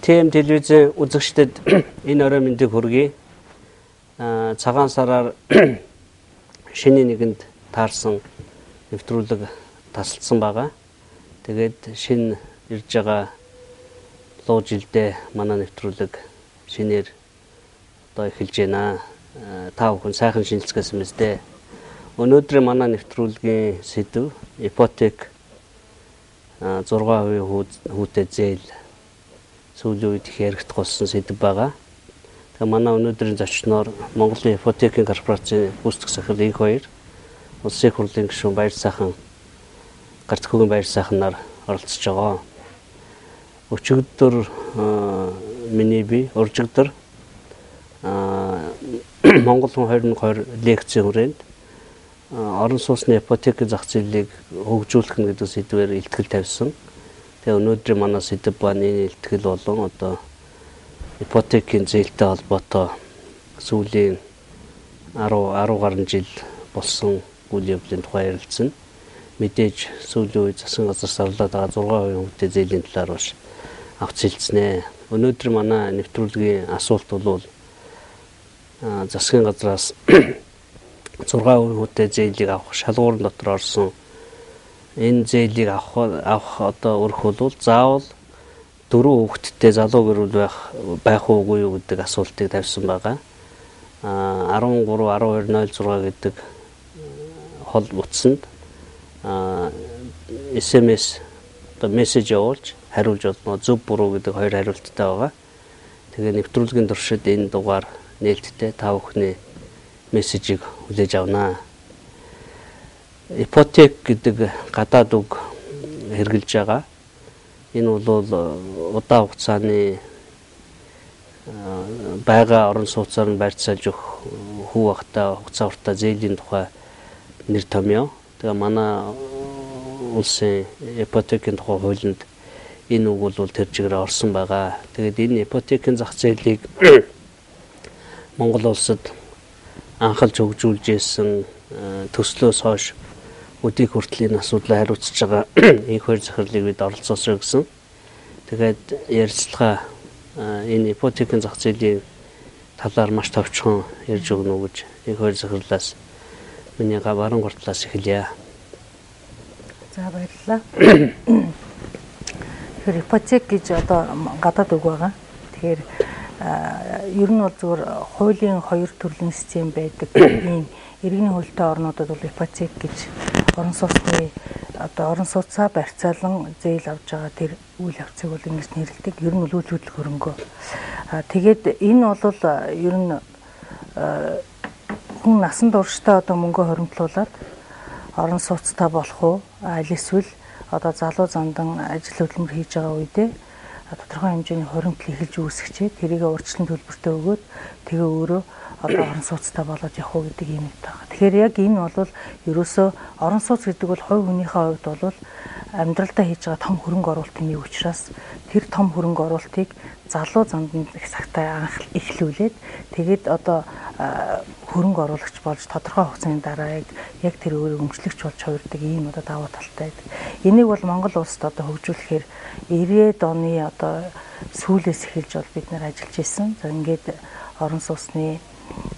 ТМ телевизийн үзэгчдэд энэ орой мэндийг хүргэе. Цагаан сараар шинэ нэгэнд таарсан нэвтрүүлэг тасалдсан байгаа. Тэгээд шинэ ирж байгаа луу жилдээ манай нэвтрүүлэг шинээр одоо эхэлж байна. Та бүхэн сайхан шинэлцгээсэн мэт дээ. Өнөөдрийн манай нэвтрүүлгийн сэдэв ипотек 6% хүүтэй зээл сүүлийн үед их яригдах болсон сэдэв байгаа. Тэгээ манай өнөөдрийн зочноор Монголын ипотекийн корпорацийн гүйцэтгэх захирал Инх Баяр, Улсын их хурлын гишүүн Баяр сайхан Гарцхүүгийн Баяр сайханаар оролцож байгаа. Өчигдөр миний би уржигдөр Монгол хүн 2020 лекцийн хүрээнд орон сууцны ипотекийн зах зээлийг хөгжүүлэх нь гэдэг сэдвээр илтгэл тавьсан. Тэгээ өнөөдрийн манай сэдэв ба энэ илтгэл болон одоо ипотекийн зээлтэй холбоотой сүүлийн 10 гаруй жил болсон үйл явдлын тухай ярилцсан. Мэдээж сүүлийн үед засгийн газар сарлаад байгаа 6% хүүтэй зээлийн талаар бас авч хэлцнэ. Өнөөдөр манай нэвтрүүлгийн асуулт бол засгийн газраас 6% хүүтэй зээлийг авах шалгуурын дотор орсон энэ зээлийг авах одоо өрх бол заавал 4 хүүхэдтэй залуу гэр бүл байх уугүй юу гэдэг асуултыг тавьсан байгаа. 13 12 06 гэдэг хол утсанд SMS одоо мессеж явуулж хариулж болно. Зөв буруу гэдэг хоёр хариулттай байгаа. Тэгээ нэвтрүүлгийн туршид энэ дугаар нээлттэй та бүхний мессежийг хүлээж авнаа. Ипотек гэдэг гадаад үг хэрэгжилж байгаа. Энэ бол удаан хугацааны байгаа орон сууцаар нь байрцаалж өгөх хүү багтаа хугацаа уртаа зээлийн тухай нэр томьёо. Тэгээ манай улсын ипотекийн тухай хуулинд энэ үг бол тэр чигээр орсон байгаа. Тэгээд энэ ипотекийн зах зээлийг Монгол улсад анхалж хөгжүүлж исэн төслөөс хойш өдийг хүртэл энэ асуудлыг хариуцж байгаа Инх Баяр захирлыг бид оролцоосоо гэсэн. Тэгээд ярилцлага энэ ипотекийн зах зээлийн талаар маш товчхон ярьж өгнө үү гэж Инх Баяр захирлаас миний баруун гар талаас эхэлье. За баярлалаа. Тэгэхээр ипотек гэж одоо гадаад үг байгаа. Тэгэхээр ер нь бол зөвхөн хуулийн хоёр төрлийн систем байдаг. Ийм иргэний хуультай орнуудад бол ипотек гэж орон сууцны одоо орон сууцаа барьцаалан зээл авч байгаа тэр үйл явцыг бол ингэж нэрлэдэг. Ер нь бол үйл хөдлөх хөрөнгөө. Тэгээд энэ бол ер нь хүн насан туршдаа одоо мөнгө хоримтлуулад орон сууцтай болох уу? Аль эсвэл одоо залуу зандан ажил хөдөлмөр хийж байгаа үедээ тодорхой хэмжээний хоримтл эхэлж үүсгэчээ тэрийг урьдчилан төлбөртөө өгөөд тэгээ өөрөө одоо орон сууцтай болоод явах уу гэдэг юм байгаа. Тэгэхээр яг энэ бол ерөөсөө орон сууц гэдэг бол хувь хүнийхээ хувьд бол амьдралдаа хийж байгаа том хөрөнгө оруулалтын нэг учраас тэр том хөрөнгө оруулалтыг залуу занданд их цагтаа анх эхлүүлээд тэгээд одоо хөрөнгө оруулагч болж тодорхой хугацааны дараа яг тэр өөрийг өмчлөгч болж хувирдаг ийм одоо давуу талтай байдаг. Энийг бол Монгол улсад одоо хөгжүүлэхээр 90-ад оны одоо сүүлээс эхэлж бол бид нар ажиллаж исэн. За ингээд орон сууцны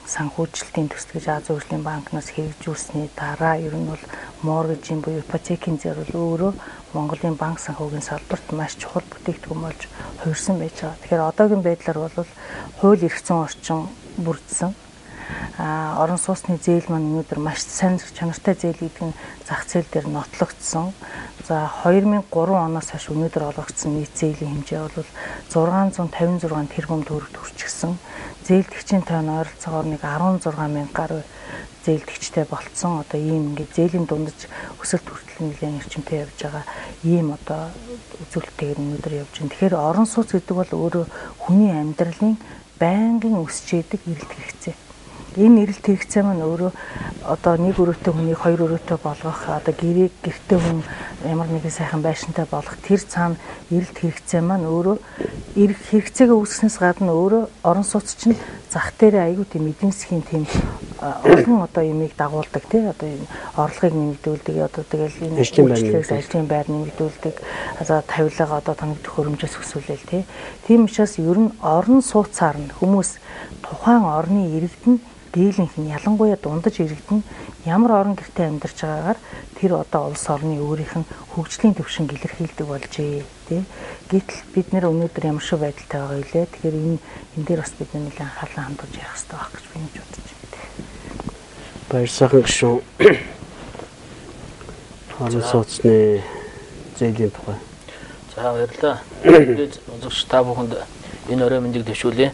санхүүжилтийн төсөл гэж Азийн хөгжлийн банкнаас хэрэгжүүлсэний дараа ер нь бол моргежийн буюу ипотекийн зээл бол өөрөө Монголын банк санхүүгийн салбарт маш чухал бүтээгдэхүүн болж хувирсан байж байгаа. Тэгэхээр одоогийн байдлаар бол хууль эрх зүйн орчин бүрдсэн. Орон сууцны зээл маань өнөөдөр маш сайн чанартай зээл гэдэг нь зах зээл дээр нотлогдсон. За 2003 оноос хойш өнөөдөр олгогдсон нийт зээлийн хэмжээ бол 656 тэрбум төгрөгт хүрчихсэн. Зээлдэгчийн тоо нь ойролцоогоор нэг 16 мянга гаруй зээлдэгчтэй болцсон. Одоо ийм ингээд зээлийн дундаж өсөлт хүртэл нэлээд эрчимтэй явж байгаа ийм одоо үзүүлэлтээр өнөөдөр явж байна. Тэгэхээр орон сууц гэдэг бол өөрөө хүний амьдралын байнгын өсч идэг эрэлт хэрэгцээ. Энэ эрэлт хэрэгцээ маань өөрөө одоо нэг өрөөтэй хүнийг хоёр өрөөтэй болгох, одоо гэрээ гэртээ хүн ямар нэгэн сайхан байшинтай болгох тэр цаана эрэлт хэрэгцээ маань өөрөө хэрэгцээгээ үүсгэснээс гадна өөрөө орон сууц чинь зах дээрээ аягүй тийм эдийн засгийн тийм олон одоо юмыг дагуулдаг тий одоо энэ орлогыг нэмэгдүүлдэг одоо тэгэл энэ үйлчлэгээс ажлын байр нэмэгдүүлдэг за тавилга одоо таныг төхөөрөмжөөс өсвөлээл тий. Тийм учраас ер нь орон сууцаар нь хүмүүс тухайн орны иргэд нь дийлэнх нь ялангуяа дундаж иргэд нь ямар орон гэртээ амьдарч байгаагаар тэр одоо улс орны өөрийнх нь хөгжлийн түвшинг илэрхийлдэг болжээ тий. Гэтэл бид нэр өнөөдөр ямар шиг байдалтай байгаа вэ? Тэгэхээр энэ дээр бас бид нэлээд анхаарлаа хандуулж ярих хэрэгтэй байх гэж би ингэж бодож байна. Баяр сайхан гишүүн орон сууцны зээлийн тухай. За баярлалаа. Үзэгч та бүхэнд энэ орой мэндийг дэвшүүлье.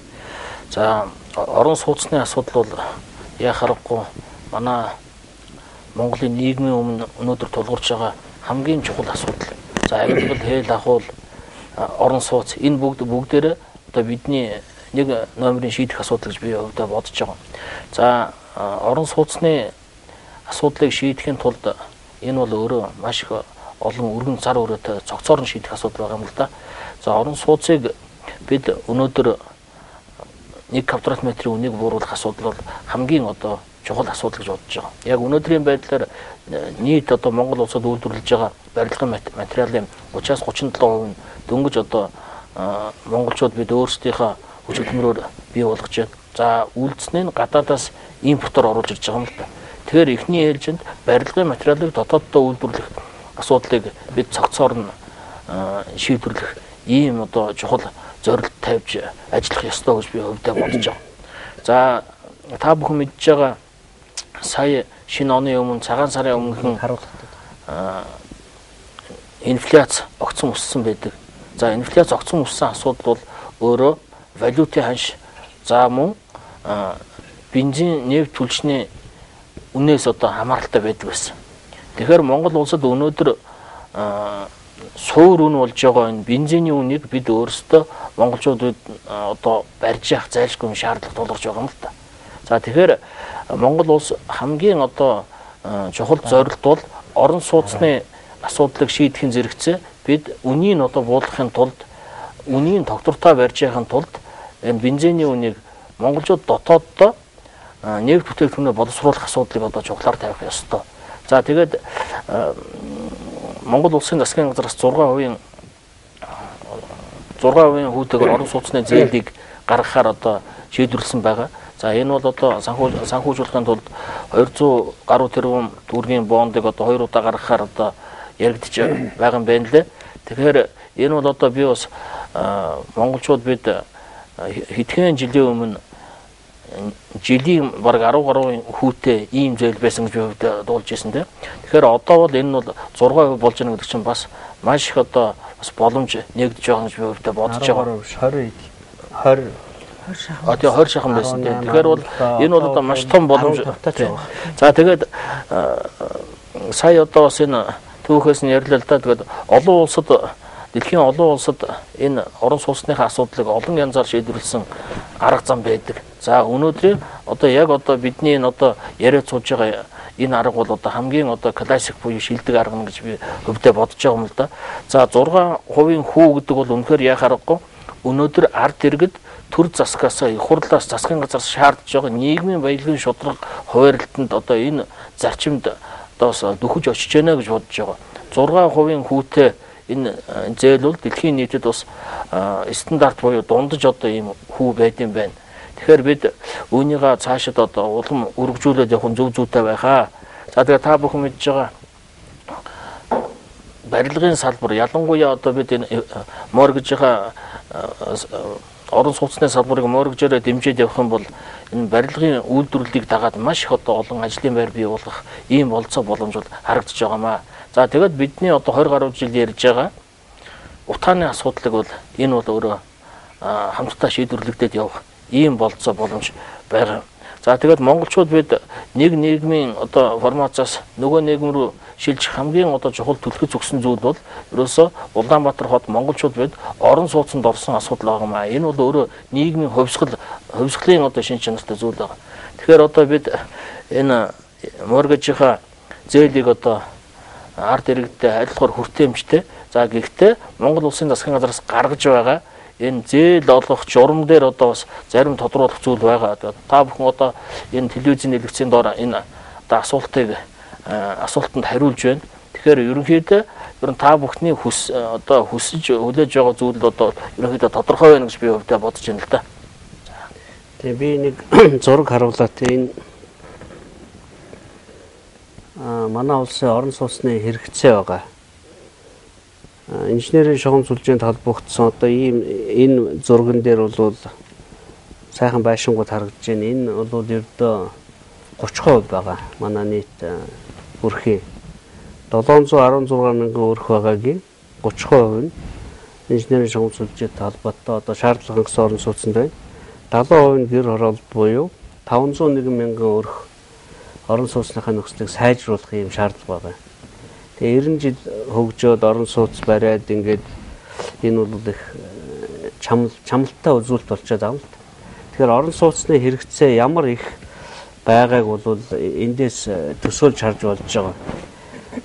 За орон сууцны асуудал бол яах аргагүй манай Монголын нийгмийн өмнө өнөөдөр тулгарч байгаа хамгийн чухал асуудал. За авилгал, хээл ахуул, орон сууц энэ бүгдээрээ одоо бидний нэг номерын шийдэх асуудал гэж би хувьдаа бодож байгаа. За орон сууцны асуудлыг шийдэхин тулд энэ бол өөрөө маш их олон өргөн цар өрөөтэй цогцоор нь шийдэх асуудал байгаа юм л да. За орон сууцыг бид өнөөдөр 1 квадрат метрийн үнийг бууруулах асуудал бол хамгийн одоо чухал асуудал гэж бодож байгаа. Яг өнөөдрийн байдлаар нийт одоо Монгол улсад үйлдвэрлэж байгаа барилгын материалын 30-аас 37% нь дөнгөж одоо монголчууд бид өөрсдийнхөө хүч хөдөлмөрөөр бий болгож байна. За үйлдэлсний нь гадаадаас импортоор оруулж ирж байгаа юм л да. Тэгэхээр эхний ээлжинд барилгын материалыг дотооддоо үйлдвэрлэх асуудлыг бид цогцоор нь шийдвэрлэх ийм одоо чухал зорилт тавьж ажиллах ёстой гэж би хувьдаа бодож байгаа. За та бүхэн мэдж байгаа сая шинэ оны өмнө цагаан сарын өмнөхөн инфляц огцон өссөн байдаг. За инфляц огцон өссөн асуудал бол өөрөө валютын ханш за мөн бензин, нефть түлшний үнээс одоо хамааралтай байдаг байсан. Тэгэхээр Монгол улсад өнөөдөр суур үн болж байгаа энэ бензиний үнийг бид өөрсдөө монголчууд одоо барьж явах зайлшгүй шаардлага тулгарч байгаа юм л та. За тэгэхээр Монгол улс хамгийн одоо чухал зорилт бол орон сууцны асуудлыг шийдэхин зэрэгцээ бид үнийг одоо буулгахын тулд үнийг тогтвортой барьж яхахын тулд энэ бензиний үнийг монголчууд дотооддоо нефть бүтээгдэхүүнээ боловсруулах асуудлыг одоо чухлаар тавих ёстой. За тэгээд Монгол улсын засгийн газраас 6% хүүтэйгээр орон сууцны зээлийг гаргахаар одоо шийдвэрлсэн байгаа. За энэ бол одоо санхүүжүүлэхийн тулд 200 гаруй тэрбум төгрөгийн бондыг одоо 2 удаа гаргахаар одоо яригдж байгаа юм байна лээ. Тэгэхээр энэ бол одоо би бас монголчууд бид хэдхэн жилийн өмнө жилийн бараг 10 гаруй хүүтэй ийм зээл байсан гэж би хувьд дуулж ирсэн тийм. Тэгэхээр одоо бол энэ нь бол 6% болж байна гэдэг чинь бас маш их одоо бас боломж нэгдэж байгаа гэж би хувьд бодож байгаа. 20 20 А тэгээ 20 шахан байсан тийм. Тэгэхээр бол энэ бол одоо маш том боломж. За тэгээд сая одоо бас энэ түүхээс нь ярьлаа л да. Тэгээд олон улсад дэлхийн олон улсад энэ орон сууцныхаа асуудлыг олон янзаар шийдвэрлэсэн арга зам байдаг. За өнөөдрийн одоо яг одоо бидний энэ одоо яриад сууж байгаа энэ арга бол одоо хамгийн одоо классик буюу шилдэг арга нь гэж би хувьдаа бодож байгаа юм л да. За 6% хүү гэдэг бол үнэхээр яах аргагүй. Өнөөдөр ард иргэд төр засгаас их хурлаас засгийн газраас шаардж байгаа нийгмийн баялагын шударга хуваарлтанд одоо энэ зарчимд одоо бас дөхөж очиж байна гэж бодож байгаа. 6% хүүтэй энэ зээл бол дэлхийн нийтэд бас стандарт буюу дундаж одоо ийм хүү байд юм байна. Тэгэхээр бид үүнийгээ цаашид одоо улам өргөжүүлээд явах нь зөв зүйтэй байхаа. За тэгээ та бүхэн мэдж байгаа барилгын салбар ялангуяа одоо бид энэ моргижийнхаа орон сууцны салбарыг моргижээрээ дэмжиж явах юм бол энэ барилгын үйлдвэрлэлийг дагаад маш их одоо олон ажлын байр бий болгох ийм болцоо боломж бол харагдаж байгаамаа. За тэгээд бидний одоо 20 гаруй жил ярьж байгаа утааны асуудлыг бол энэ бол өөрөө хамтдаа шийдвэрлэгдээд явах ийм болцоо боломж байгаа. За тэгээд монголчууд бид нэг нийгмийн одоо формациас нөгөө нийгэм рүү шилжих хамгийн одоо чухал түлхэц өгсөн зүйл бол ерөөсөө Улаанбаатар хот монголчууд бид орон сууцнд орсон асуудал байгаа юм аа. Энэ бол өөрөө нийгмийн хувьсгалын одоо шин чанартай зүйл байгаа. Тэгэхээр одоо бид энэ моргижийнхаа зээлийг одоо ард иргэдтэй адилхаар хүртээмжтэй. За гэхдээ Монгол улсын засгийн газраас гаргаж байгаа Энэ зээл олгох журам дээр одоо бас зарим тодруулах зүйл байгаа. Та бүхэн одоо энэ телевизийн дэлгэцийн доор энэ одоо асуултыг асуултанд хариулж байна. Тэгэхээр ерөнхийдөө ер нь та бүхний хүс одоо хүсэж хүлээж байгаа зүйл одоо ерөнхийдөө тодорхой байна гэж би хувьдаа бодож байна л да. Тэгээ би нэг зураг харуулаа те энэ манай улсын орон сууцны хэрэгцээ байгаа. Инженерийн шугам сүлжээнд холбогдсон одоо ийм энэ зурган дээр бол сайхан байшингууд харагдаж байна. Энэ бол ердөө 30% байгаа. Манай нийт өрхийн 716 мянган өрх байгаагийн 30% нь инженерийн шугам сүлжээтэй холбоотой одоо шаардлага хангасан орон сууцнд байна. 70% нь гэр хороолт буюу 501 мянган өрх орон сууцныхаа нөхцөлийг сайжруулах юм шаардлага байгаа. Тэгээ 90 жил хөгжөөд орон сууц бариад ингээд энэ бол их чамлалтай үзүүлэлт болчиход байгаа юм л. Тэгэхээр орон сууцны хэрэгцээ ямар их байгааг бол эндээс төсөөлж харж болж байгаа.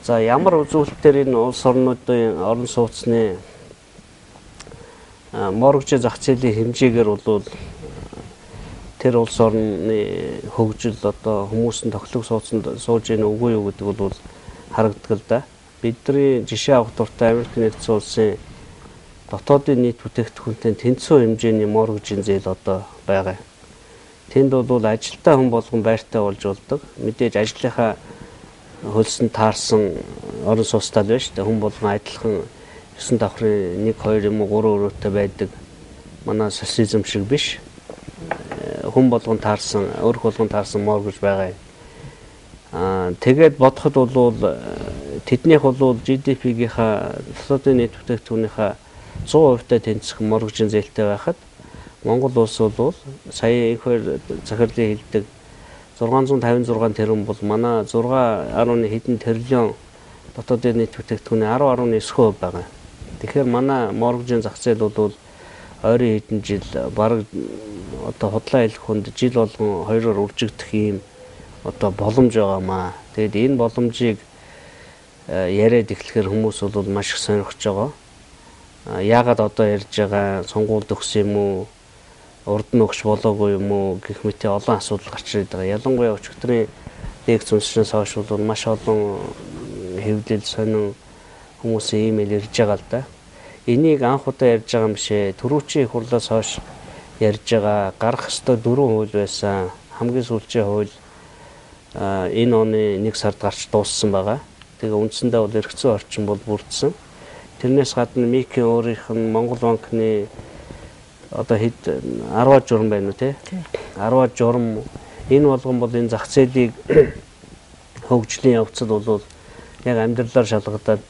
За ямар үзүүлэлтээр энэ улс орнуудын орон сууцны моргжийн зах зээлийн хэмжээгээр бол тэр улс орны хөгжил одоо хүмүүс нь тохилог сууцанд сууж ийн үгүй юу гэдэг бол харагддаг л да. Бидний жишээ авах дуртай Америк нэгдсэн улсын дотоодын нийт бүтээгдэхүүнтэй тэнцвэр хэмжээний моргжийн зээл одоо байгаа. Тэнд бол ажилтаа хүн болгон байртай болж болдог. Мэдээж ажлынхаа хөлсөнд таарсан орон сууцтай л байна шүү дээ. Хүн болгон адилхан 9 давхрын 1 2 юм уу 3 өрөөтэй байдаг. Манай социализм шиг биш. Хүн болгон таарсан, өрх болгон таарсан моргж байгаа юм. Тэгээд бодоход бол тэднийх бол GDP-гийнхаа дотоодын нийт бүтээгдэхүүнийхээ 100%-тай тэнцэх моргжийн зээлтэй байхад Монгол улс бол сая их хоёр захирлын хэлдэг 656 тэрбум бол манай 6.1 хэдэн триллион дотоодын нийт бүтээгдэхүүний 10.9% байгаа. Тэгэхээр манай моргжийн зах зээл бол ойрын хэдэн жил бараг одоо худлаа хэлэх хүнд жил болгон хоёроор үржигдэх ийм одоо боломж байгаамаа. Тэгээд энэ боломжийг яриад эхлэхээр хүмүүс бол маш их сонирхож байгаа. Яагаад одоо ярьж байгаа сонгуульд өгсөн юм уу? Урд нь өгч болоогүй юм уу гэх мэт олон асуудал гарч ирээд байгаа. Ялангуяа өчигдрийн лекц уншсанаас хойш бол маш олон хэвлэл сонин хүмүүсийн имэйл ирж байгаа л да. Энийг анх удаа ярьж байгаа юм шээ. Түрүүчийн их хурлаас хойш ярьж байгаа гарах ёстой 4 хууль байсан. Хамгийн сүүлчийн хууль энэ оны 1 сард гарч дууссан байгаа. Тэгээ үндсэндээ бол эрх зүйн орчин бол бүрдсэн. Тэрнээс гадна МИК-ийн өөрийнх нь Монгол банкны одоо хэд 10 журам байна уу те? 10 журам энэ болгон бол энэ зах зээлийг хөгжлийн явцад бол яг амьдралаар шалгадаад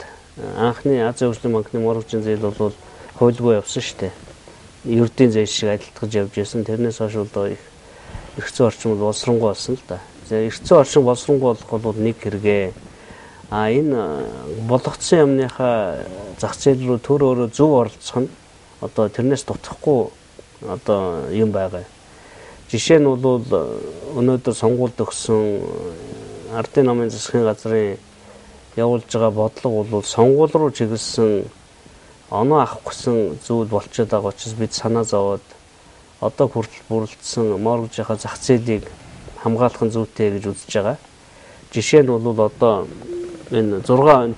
анхны Азийн хөгжлийн банкны моргжийн зээл бол хуйлгүй явсан шүү дээ. Ердийн зээл шиг адилтгаж явж байсан. Тэрнээс хойш бол их эрх зүйн орчин бол боловсронгуй болсон л да. Эрх зүйн орчин боловсронгуй болох бол нэг хэрэгээ. А энэ болгоцсон юмныхаа зах зээл рүү төр өөрөө зөв оролцох нь одоо тэрнээс дутахгүй одоо юм байгаа. Жишээ нь бол өнөөдөр сонгуульд өгсөн Ардын намын засгийн газрын явуулж байгаа бодлого бол сонгуул руу чиглэсэн оноо авах гэсэн зүйл болчиход байгаа учраас бид санаа зовоод одоо хүртэл бүрэлдсэн моргжийнхаа зах зээлийг хамгаалах нь зүйтэй гэж үзэж байгаа. Жишээ нь бол одоо энэ 6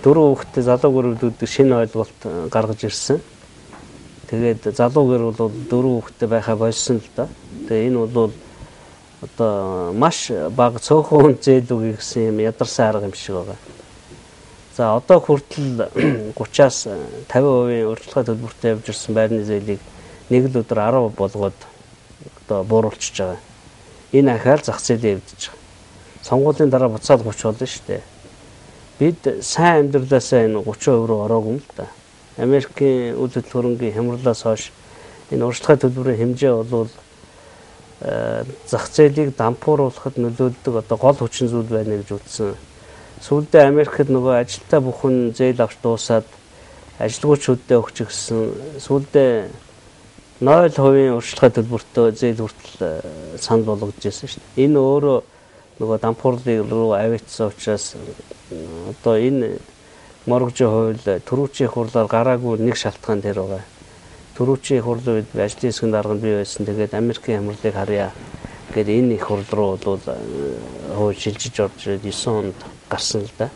4 хүүхэдтэй залуу гэрүүлдэг шинэ ойлголт гаргаж ирсэн. Тэгээд залуу гэр бол 4 хүүхэдтэй байхаа болсон л да. Тэгээ энэ бол одоо маш бага цөөхөн хүн зээл үгүй гэсэн юм ядарсан арга юм шиг байгаа. За одоо хүртэл 30-аас 50% урьдчилгаа төлбөртэй явж ирсэн байрны зээлийг нэг л өдөр 10 болгоод одоо бууруулчихж байгаа. Энэ ахаал зах зээлээ эвдэж байгаа. Сонгуулийн дараа буцаад 30 болно шүү дээ. Бид сайн амьдралаасаа энэ 30% руу ороогүй юм л да. Америкийн үйл хөдлөх хөрөнгийн хямралаас хойш энэ урьдчилгаа төлбөрийн хэмжээ бол зах зээлийг дампууруулахад нөлөөлдөг одоо гол хүчин зүйл байна гэж үзсэн. Сүүлдээ Америкт нөгөө ажилтаа бүхэн зээл авч дуусаад ажилгүйчүүдэд өгч гисэн. Сүүлдээ 0% урьдчилгаа төлбөртөө зээл хүртэл санал болгож ирсэн шүү дээ. Энэ өөрөө нөгөө дампуурлыг руу аваачсан учраас одоо энэ моргжийн хууль түрүүчийн хурлаар гараагүй нэг шалтгаан тэр байгаа. Түрүүчийн их хурлын үед ажлын хэсгийн дарга нь би байсан. Тэгээд Америкийн хямралыг харъя гээд энэ их хурл руу бол хуу шилжиж орж ирээд 9 онд гарсан л да.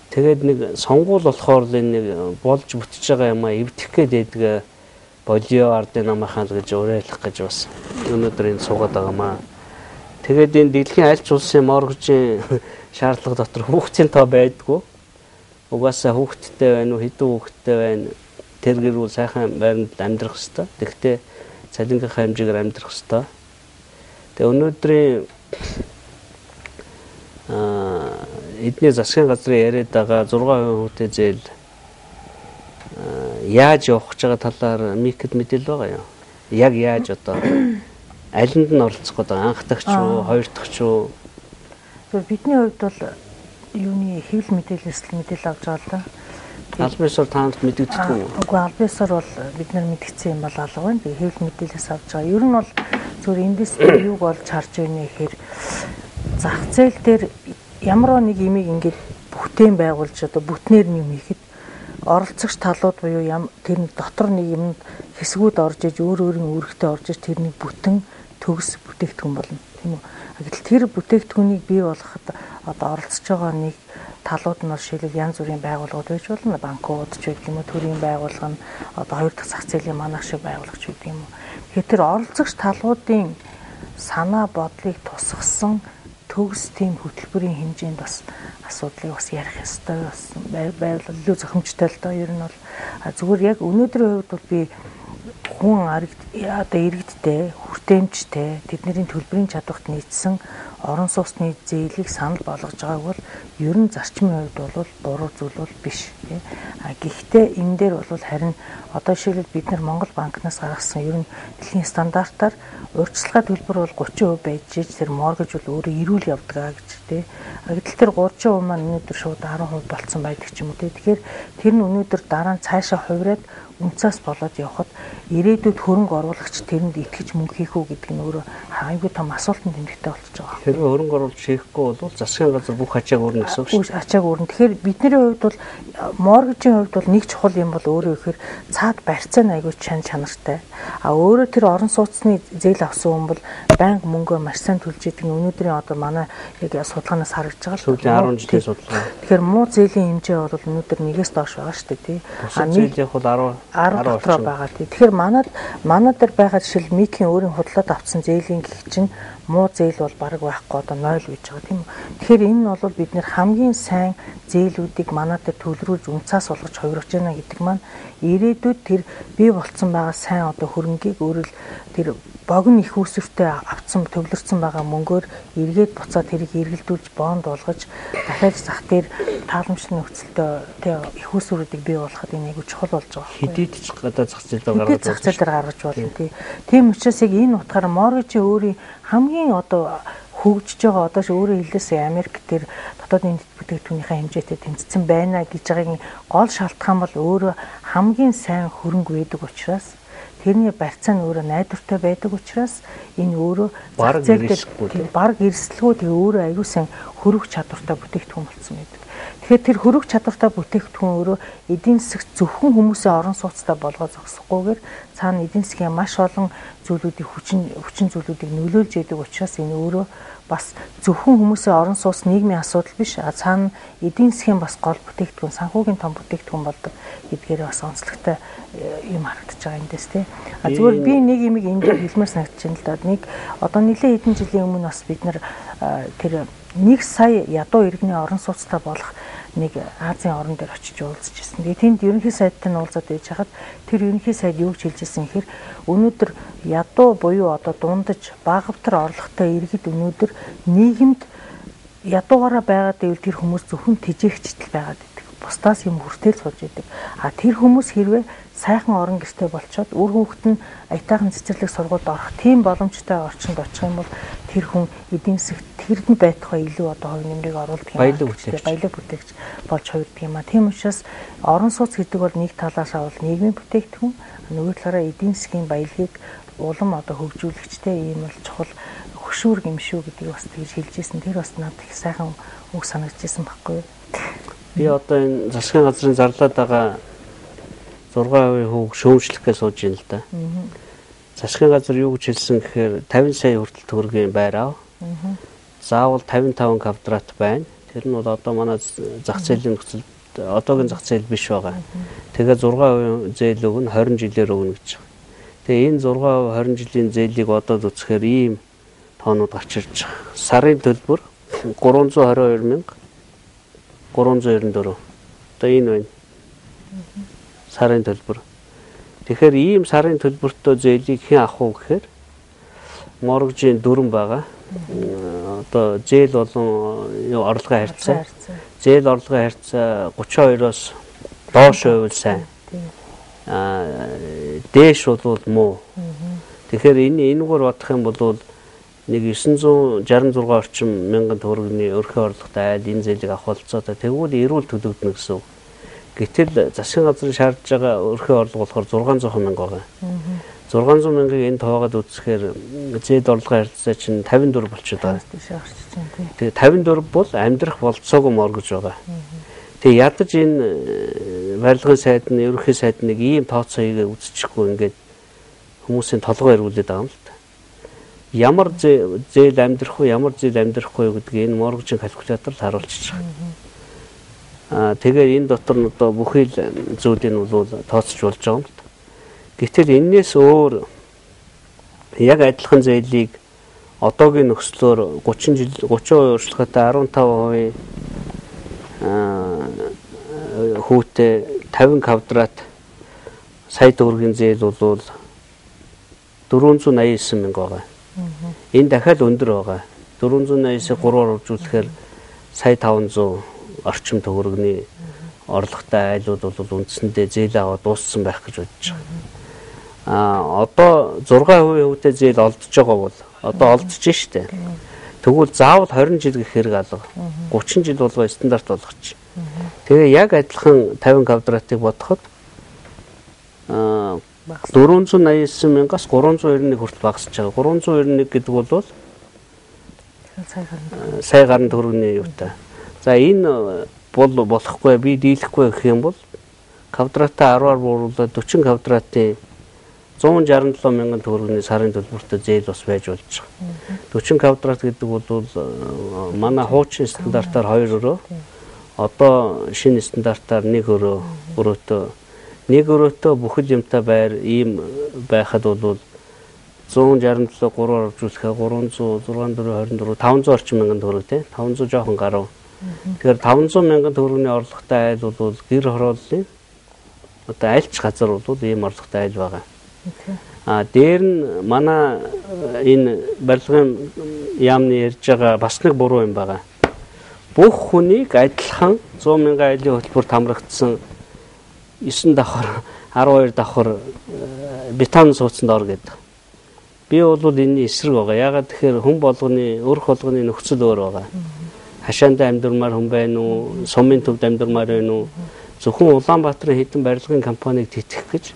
Тэгээд нэг сонгуул болохоор л энэ нэг болж бүтэж байгаа юм а эвдэх гээд байдаг болио ардын намынхаа л гэж уриалах гэж бас өнөөдөр энэ суугаад байгаа маа. Тэгээд энэ дэлхийн аль ч улсын моргжийн шаардлага дотор хүүхдийн тоо байдгүй. Угаасаа хүүхэдтэй байна уу, хэдэн хүүхэдтэй байна. Тэр гэр бүл сайхан байранд амьдрах хэвээр. Тэгэхдээ цалингийнхаа хэмжээгээр амьдрах хэвээр. Тэгээ өнөөдрийн эдний засгийн газрын яриад байгаа 6% хүүтэй зээл яаж явах гэж байгаа талаар МИК-д мэдээлэл байгаа юу? Яг яаж одоо алинд нь оролцох гэдэг анх дахь ч уу, хоёр дахь ч уу? Зүгээр бидний хувьд бол юуны хэвлэл мэдээлэлээс л мэдээлэл авч байгаа л да. Албан ёсоор та нарт мэдэгддэг үү? Үгүй, албан ёсоор бол бид нар мэдгэцсэн юм бол алга байна. Тэгээ хэвлэл мэдээлэлээс авч байгаа. Ер нь бол зүгээр эндээс юуг олж харж байна гэхээр зах зээл дээр ямар нэг имийг ингээд бүтээн байгуулж одоо бүтнээр нь юм хийхэд оролцогч талууд буюу тэр нэг дотор нэг юмд хэсгүүд орж иж өөр өөрийн үүрэгтэй орж иж тэрнийг бүтэн төгс бүтээгдэхүүн болно, тийм үү? Гэтэл тэр бүтээгдэхүүнийг бий болгоход одоо оролцож байгаа нэг талууд нь жишээлбэл янз бүрийн байгууллагууд байж болно, банкуд ч байдаг юм уу, төрийн байгууллага нь одоо хоёр дахь зах зээлийн манайх шиг байгууллага ч байдаг юм уу. Тэгэхээр тэр оролцогч талуудын санаа бодлыг тусгасан төгс тийм хөтөлбөрийн хэмжээнд бас асуудлыг бас ярих ёстой бас байвал илүү зохимжтой л доо. Ер нь бол зүгээр яг өнөөдрийн хувьд бол би хүн одоо иргэдтэй, хүртээмжтэй, тэдний төлбөрийн чадварт нийцсэн орон сууцны зээлийг санал болгож байгааг бол ер нь зарчмын хувьд бол буруу зүйл бол биш. Гэхдээ энэ дээр бол харин одоо жишээлбэл бид нар Монгол банкнаас гаргасан ер нь дэлхийн стандартаар урьдчилгаа төлбөр бол 30% байж иж тэр моргэж бол өөрөө эрүүл явдаг гэж тий. Гэтэл тэр 30% маань өнөөдөр шууд 10% болцсон байдаг ч юм уу тий. Тэгэхээр тэр нь өнөөдөр дараа нь цаашаа хувираад үнцаас болоод явхад ирээдүйд хөрөнгө оруулагч тэрэнд итгэж мөнгө хийх үү гэдэг нь өөрөө аюулгүй том асуултанд тэмдэгтэй болчихж байгаа. Хэрвээ хөрөнгө оруулагч хийхгүй бол засгийн газар бүх ачааг өрнө гэсэн үг шүү дээ. Ачааг өрнө. Тэгэхээр бидний хувьд бол моргежийн хувьд бол нэг чухал юм бол өөрөө ихээр цаад барьцаа нь аюул чан чанартай. А өөрөө тэр орон сууцны зээл авсан хүн бол байнга мөнгөө маш сайн төлж идэг нь өнөөдрийн одоо манай яг судалгаанаас харагдж байгаа л. Сүүлийн 10 жилийн судалгаа. Тэгэхээр муу зээлийн хэмжээ бол өнөөдөр нэгээс доош байгаа шүү дээ тий. А зээл яг бол 10 дотроо байгаа тий. Тэгэхээр манай дээр байгаа жишээл МИК-ийн өөрийн худалдаад авсан зээлийн гих чинь муу зээл бол бараг байхгүй одоо 0 гэж байгаа тийм үү. Тэгэхээр энэ нь бол бид нэр хамгийн сайн зээлүүдийг манай дээр төвлөрүүлж үнцаас болгож хувиргаж байна гэдэг маань ирээдүйд тэр бий болцсон байгаа сайн одоо хөрөнгийг өөрөөр тэр богино их үүсвэртэй авцсан төвлөрсөн байгаа мөнгөөр эргээд буцаад тэрийг эргэлдүүлж бонд болгож дахиад зах дээр тааламжны нөхцөлдөө тэ их үүсвэрүүдийг бий болгоход энэ айгүй чухал болж байгаа. Хэдийд ч одоо зах зээл дээр гаргаж зах зээл дээр гаргаж болно тий. Тийм учраас яг энэ утгаараа моргежийн өөрийн хамгийн одоо хөгжиж байгаа одоо ч өөрөө хэлээсээ Америк дээр дотоодын нийт бүтээгдэхүүнийхээ хэмжээтэй тэмцсэн байна гэж байгаагийн гол шалтгаан бол өөрөө хамгийн сайн хөрөнгө байдаг учраас тэрний барьцаа нь өөрөө найдвартай байдаг учраас энэ өөрөө зах зээл дээр бараг эрсдэлгүй тэгээ өөрөө аюул сан хөрөх чадвартай бүтээгдэхүүн болсон байдаг. Тэгэхээр тэр хөрөх чадвартай бүтээгдэхүүн өөрөө эдийн засагт зөвхөн хүмүүсийн орон сууцтай болгоо зогсохгүйгээр цаана эдийн засгийн маш олон зүйлүүдийг хүчин зүйлүүдийг нөлөөлж яадаг учраас энэ өөрөө бас зөвхөн хүмүүсийн орон сууц нийгмийн асуудал биш, цаана эдийн засгийн бас гол бүтээгдэхүүн, санхүүгийн том бүтээгдэхүүн болдог гэдгээр бас онцлогтой юм харагдаж байгаа эндээс тий. А зүгээр би нэг юмыг энэ дээр хэлмээр санагдаж байна л да. Нэг одоо нэлээд хэдэн жилийн өмнө бас бид нар тэр 1 сая ядуу иргэний орон сууцтай болох нэг Азийн орн дээр очиж уулзж ирсэн. Тэгээ тэнд ерөнхий сайдтай нь уулзаад байж хахад тэр ерөнхий сайд юу гэж хэлж ирсэн гэхээр өнөөдөр ядуу буюу одоо дундаж багавтар орлоготой иргэд өнөөдөр нийгэмд ядуугаараа байгаад байвал тэр хүмүүс зөвхөн тэжээгчтэл байгаад байдаг. Бусдаас юм хүртэл сууж идэг. А тэр хүмүүс хэрвээ сайхан орон гэртэй болчоод үр хүүхэд нь аятайхан цэцэрлэг сургуульд орох тийм боломжтой орчинд очих юм бол тэр хүн эдийн засагт тэрд нь байтугай илүү одоо хувь нэмрийг оруулдаг юм. Баялаг бүтээгч болж хувирдаг юм а. Тийм учраас орон сууц гэдэг бол нэг талаас авал нийгмийн бүтээгдэхүүн, нөгөө талаараа эдийн засгийн баялагийг улам одоо хөгжүүлэгчтэй ийм бол чухал хөшүүрэг юм шүү гэдгийг бас тэгж хэлж ирсэн. Тэр бас надад их сайхан үг санагдчихсан байхгүй юу? Би одоо энэ засгийн газрын зарлаад байгаа 6% хүүг шүүмжлэхгээ сууж ийн л да. Засгийн газар юу гэж хэлсэн гэхээр 50 сая хүртэл төгрөгийн байр ав. Заавал 55 квадрат байна. Тэр нь бол одоо манай зах зээлийн нөхцөл одоогийн зах зээл биш байгаа. Тэгээ 6% зээл өгнө, 20 жилээр өгнө гэж. Тэгээ энэ 6% 20 жилийн зээлийг бодоод үзэхээр ийм тоонууд гарч ирж байгаа. Сарын төлбөр 322,394. Одоо энэ байна. Сарын төлбөр. Тэгэхээр ийм сарын төлбөртөө зээлийг хэн авах вэ гэхээр моргжийн дүрэм байгаа. Одоо зээл болон орлогын харьцаа. Зээл орлогын харьцаа 32-оос доош байвал сайн. Дээш бол муу. Тэгэхээр энэгээр бодох юм бол нэг 966 орчим мянган төгрөгийн өрхөн орлоготой айл энэ зээлийг авах болцоотой. Тэгвэл эрүүл төлөгдөнө гэсэн үг. Гэтэл засгийн газрын шаардж байгаа өрхөн орлого болохоор 600 мянга байгаа. 600 мянгаыг энэ тоогоод үзэхээр зээл орлогын харьцаа чинь 54 болчиход байгаа. Тэгээ 54 бол амьдрах болцоогүй моргож байгаа. Тэгээ ядаж энэ барилгын сайд нь, ерөнхий сайд нэг ийм тооцоо хийгээ үзчихгүй ингээд хүмүүсийн толгой эргүүлээд байгаа юм л та. Ямар зээл амьдрах вэ, ямар зээл амьдрахгүй гэдгийг энэ моргожийн калькулятор л харуулчих. Тэгээ энэ дотор нь одоо бүхий л зүйлийг нь бол тооцож болж байгаа юм л та. Гэтэл энээс өөр яг адилхан зээлийг одоогийн нөхцлөөр 30 жил 30% урьдчилгаатай 15% хүүтэй 50 квадрат сая төгрөгийн зээл бол 489 мянга байгаа. Энэ дахиад өндөр байгаа. 489-ийг 3-аар үржүүлэхээр сая 500 орчим төгрөгийн орлоготой айлууд бол үндсэндээ зээл аваад дууссан байх гэж бодож байгаа. Одоо 6% хүүтэй зээл олдож байгаа бол одоо олдож штэ. Тэгвэл заавал 20 жил гэх хэрэг алга. 30 жил болгоо стандарт болгоч. Тэгээ яг адилхан 50 квадратыг бодоход 489 мянгаас 391 хүртэл багасч байгаа. 391 гэдэг бол сая гаруй төгрөгийн юутай. За энэ бол болохгүй, би дийлэхгүй гэх юм бол квадратаа 10-аар бууруулаад 40 квадратын 167 мянган төгрөгийн сарын төлбөртэй зээл бас байж болж байгаа. 40 квадрат гэдэг бол манай хуучин стандартаар 2 өрөө, одоо шинэ стандартаар 1 өрөө өрөөтэй, нэг өрөөтэй бүхэл юмтай байр ийм байхад бол 167 3-аар үржүүлэхээр 306 4 24 500 орчим мянган төгрөг тий 500 жоохон гаруй. Тэгэхээр 500 мянган төгрөгийн орлоготой айл бол гэр хорооллын одоо альч газар бол ийм орлоготой айл байгаа. Дээр нь манай энэ барилгын яамны ярьж байгаа бас нэг буруу юм байгаа. Бүх хүнийг адилхан 100 мянган айлын хөтөлбөрт хамрагдсан 9 давхар 12 давхар бетон сууцанд ор гэдэг. Би бол энэний эсрэг байгаа. Яагаад тэгэхээр хүн болгоны өрх болгоны нөхцөл өөр байгаа. Хашаанд амьдрмаар хүн байна уу, сумын төвд амьдрмаар байна уу? Зөвхөн Улаанбаатарын хэдэн барилгын компанийг тэтгэх гэж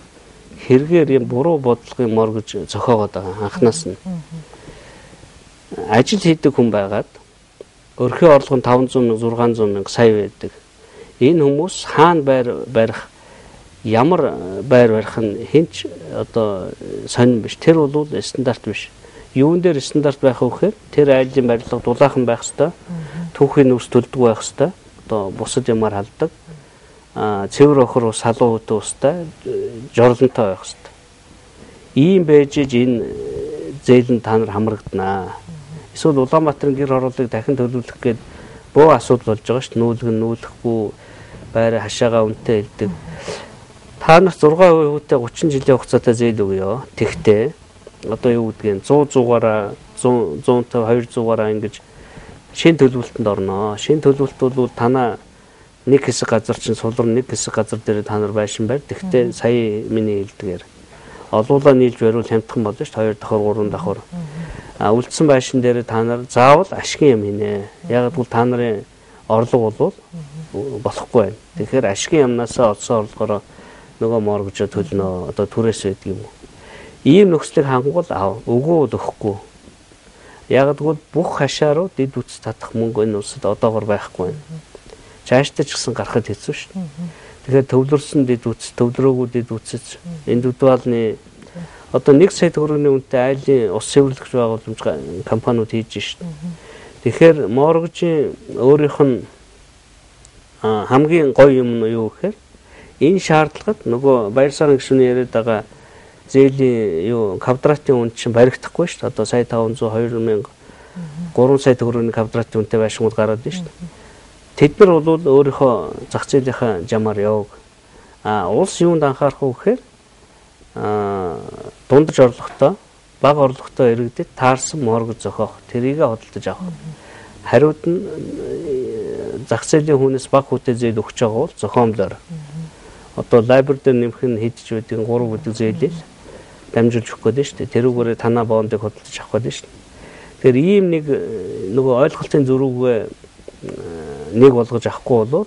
хэрэгээр юм буруу бодлогын моргож зохиогоод байгаа анханаас нь. Ажил хийдэг хүн байгаад өрхийн орлого нь 500 мянга 600 мянга сая байдаг. Энэ хүмүүс хаана байр барих, ямар байр барих нь хинч одоо сонин биш. Тэр бол стандарт биш. Юун дээр стандарт байх вэ гэхээр тэр айлын барилга дулаахан байх ёстой, түүхийн нүс төлдөг байх ёстой, одоо бусад юмар халдаг, цэвэр охор ус халуун хөтө устай, жорлонтой байх ёстой. Ийм байж энэ зээл нь та нар хамрагданаа. Эсвэл Улаанбаатарын гэр хорооллыг дахин төлөвлөх гээд бөө асуудал болж байгаа шүү дээ. Нүүлэг нь нүүлэхгүй байраа хашаага үнэтэй хэлдэг. Та нарт 6% хүүтэй 30 жилийн хугацаатай зээл өгье. Тэгтээ одоо юу гэдгийг 100 100-аараа 100 150 200-аараа ингэж шинэ төлөвлөлтөнд орноо. Шинэ төлөвлөлт бол танаа нэг хэсэг газар чинь сулар нэг хэсэг газар дээр та нар байшин байр. Тэгтээ сая миний хэлдгээр олуулаа нийлж бариул хямдхан болно шүү дээ. 2 давхар 3 давхар. Үлдсэн байшин дээр та нар заавал ашигын юм хийнэ. Яг гэвэл та нарын орлого бол болохгүй байна. Тэгэхээр ашигын юмнасаа олсон орлогоороо нөгөө моргожоо төлнө. Одоо түрээс байдаг юм уу? Ийм нөхцөлийг хангуул ав. Үгүй бол өгөхгүй. Яг гэвэл бүх хашаа руу дэд үтс татах мөнгө энэ улсад одоогор байхгүй байна. Чааштай ч гэсэн гарахад хэцүү шүү дээ. Тэгэхээр төвлөрсөн дэд үтс, төвлөрөөгүй дэд үтсэж индивидуалны одоо 1 сая төгрөгийн үнэтэй айлын ус цэвэрлэгч байгууламж компаниуд хийж шít. Тэгэхээр моргжийн өөрийнх нь хамгийн гоё юм нь юу гэхээр энэ шаардлагад нөгөө Баярсаан гишүүний яриад байгаа зээлийн юу квадратын үн чинь баригдахгүй шүү дээ. Одоо сая 500 2000 3 сая төгрөгийн квадратын үнэтэй байшингууд гараад байна шүү дээ. Тэд нар бол өөрийнхөө зах зээлийнхаа жамаар яваг. А улс юунд анхаарах вэ гэхээр дундаж орлоготой, бага орлоготой иргэдэд таарсан морг зохиох, тэрийг хөдөлж авах. Хариуд нь зах зээлийн хүнээс бага хүнтэй зээл өгч байгаа бол зохиомлоор. Одоо лайбер дээр нэмэх нь хэдэж байдгийг 3 гэдэг зээлийг дамжуулж өгөх гээд шүү дээ. Тэрүүгээрээ танаа бондыг хөдөлж авах гээд шүү дээ. Тэгэхээр ийм нэг нөгөө ойлголтын зөрүүгээ нэг болгож авахгүй бол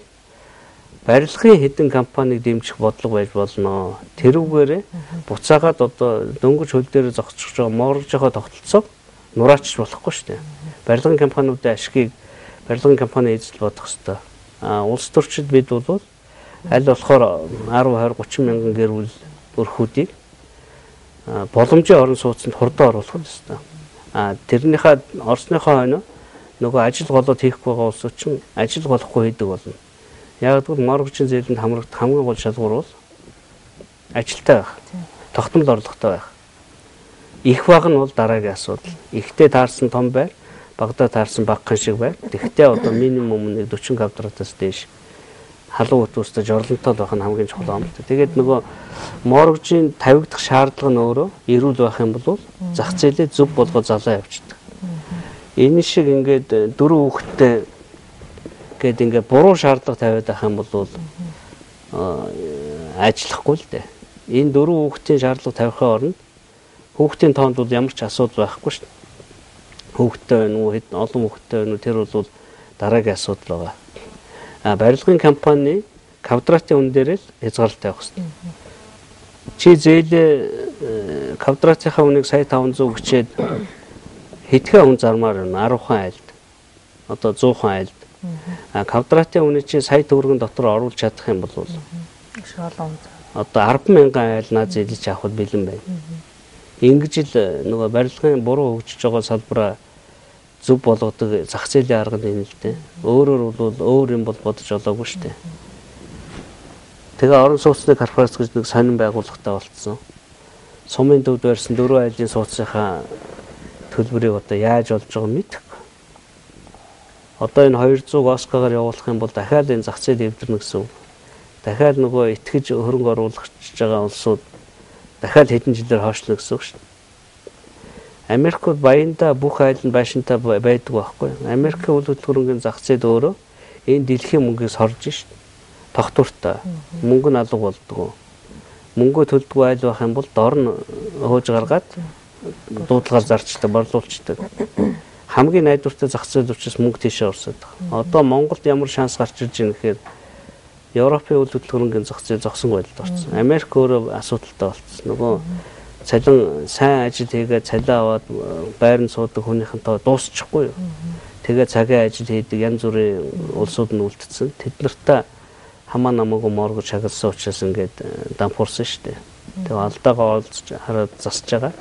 барилгын хэдэн компанийг дэмжих бодлого байж болно. Тэрүүгээрээ буцаагаад одоо дөнгөж хөл дээр зогсож байгаа моргжийнхоо тогтолцоог нураачж болохгүй шүү дээ. Барилгын компаниудын ашгийг барилгын компани эзэл бодох ёстой. А улс төрчид бид бол аль болохоор 10 20 30 мянган гэр бүл өрхүүдийг боломжийн орон сууцнд хурдан оруулах ёстой. А тэрнийхээ орсныхоо хойно нөгөө ажил голоод хийхгүй байгаа улсууд чинь ажил голохгүй хийдэг болно. Яг гэвэл моргжийн зээлэнд хамрагдах хамгийн гол шалгуур бол ажилтай байх, тогтмол орлоготой байх. Их баг нь бол дараагийн асуудал. Ихтэй таарсан том байр, багадаа таарсан багахан шиг байр. Тэгвэл одоо минимум нэг 40 квадратаас дээш халуун өтөөстэй жорлонтой байх нь хамгийн чухал юм л та. Тэгээд нөгөө моргжийн тавигдах шаардлага нь өөрөө эрүүл байх юм бол зах зээлээ зөв болгоо залаа явчихдаг. Энэ шиг ингээд дөрөв хүүхэдтэй гээд ингээд буруу шаардлага тавиад байх юм бол ажиллахгүй л дээ. Энэ дөрөв хүүхдийн шаардлага тавихын оронд хүүхдийн тоонд бол ямар ч асуудал байхгүй шүү дээ. Хүүхдтэй байна уу, хэд олон хүүхдтэй байна уу, тэр бол дараагийн асуудал байгаа. А барилгын компани квадратын үн дээр л хязгаарлалт тавих хэрэгтэй. Чи зээлээ квадратынхаа үнийг сая 500 гэчээд хэдхэн хүн зармаар байна? 10 хан айлд. Одоо 100 хан айлд. А квадратын үнийг чи сая төгрөгөн дотор оруулж чадах юм бол их олон хүн. Одоо 10 мянган айл наа зээлж авахд бэлэн байна. Ингэж л нөгөө барилгын буруу хөгжиж байгаа салбараа зөв болгодог зах зээлийн арга нь энэ л дээ. Өөрөөр бол өөр юм бол бодож олоогүй шүү дээ. Тэгээ орон сууцны корпорац гэж нэг сонин байгууллагатай болцсон. Сумын төвд барьсан дөрвөн айлын сууцынхаа төлбөрийг одоо яаж олж байгааг мэдэхгүй. Одоо энэ 200 Оскагаар явуулах юм бол дахиад энэ зах зээл эвдэрнэ гэсэн үг. Дахиад нөгөө итгэж хөрөнгө оруулагч байгаа улсууд дахиад хэдэн жилээр хойшлно гэсэн үг шүү дээ. Америкууд баяндаа бүх айл нь байшинтай байдаг байхгүй. Америкийн үйл хөдлөх зах зээл өөрөө энэ дэлхийн мөнгийг сорж шít. Тогтвортой. Мөнгө нь алга болдгоо. Мөнгөө төлдгөө айл байх юм бол дор нь хөөж гаргаад дуудлагаар зарчдаг, борлуулцдаг. Хамгийн найдвартай зах зээл учраас мөнгө тийшээ орсод байгаа. Одоо Монголд ямар шанс гарч ирж байна гэхээр Европын үйл хөдлөх зах зээл зогсон байдалд орсон. Америк өөрөө асуудалтай болцсон. Нөгөө цалин сайн ажил хийгээд цалин аваад байранд суудаг хүнийхэн тоо дуусчихгүй юу. Тэгээ цагийн ажил хийдэг янз бүрийн улсууд нь үлдсэн. Тэд нартай хамаа намаагүй моргож шагалсан учраас ингээд дампуурсан шүү дээ. Тэгээ алдаагаа олж хараад засаж байгаа.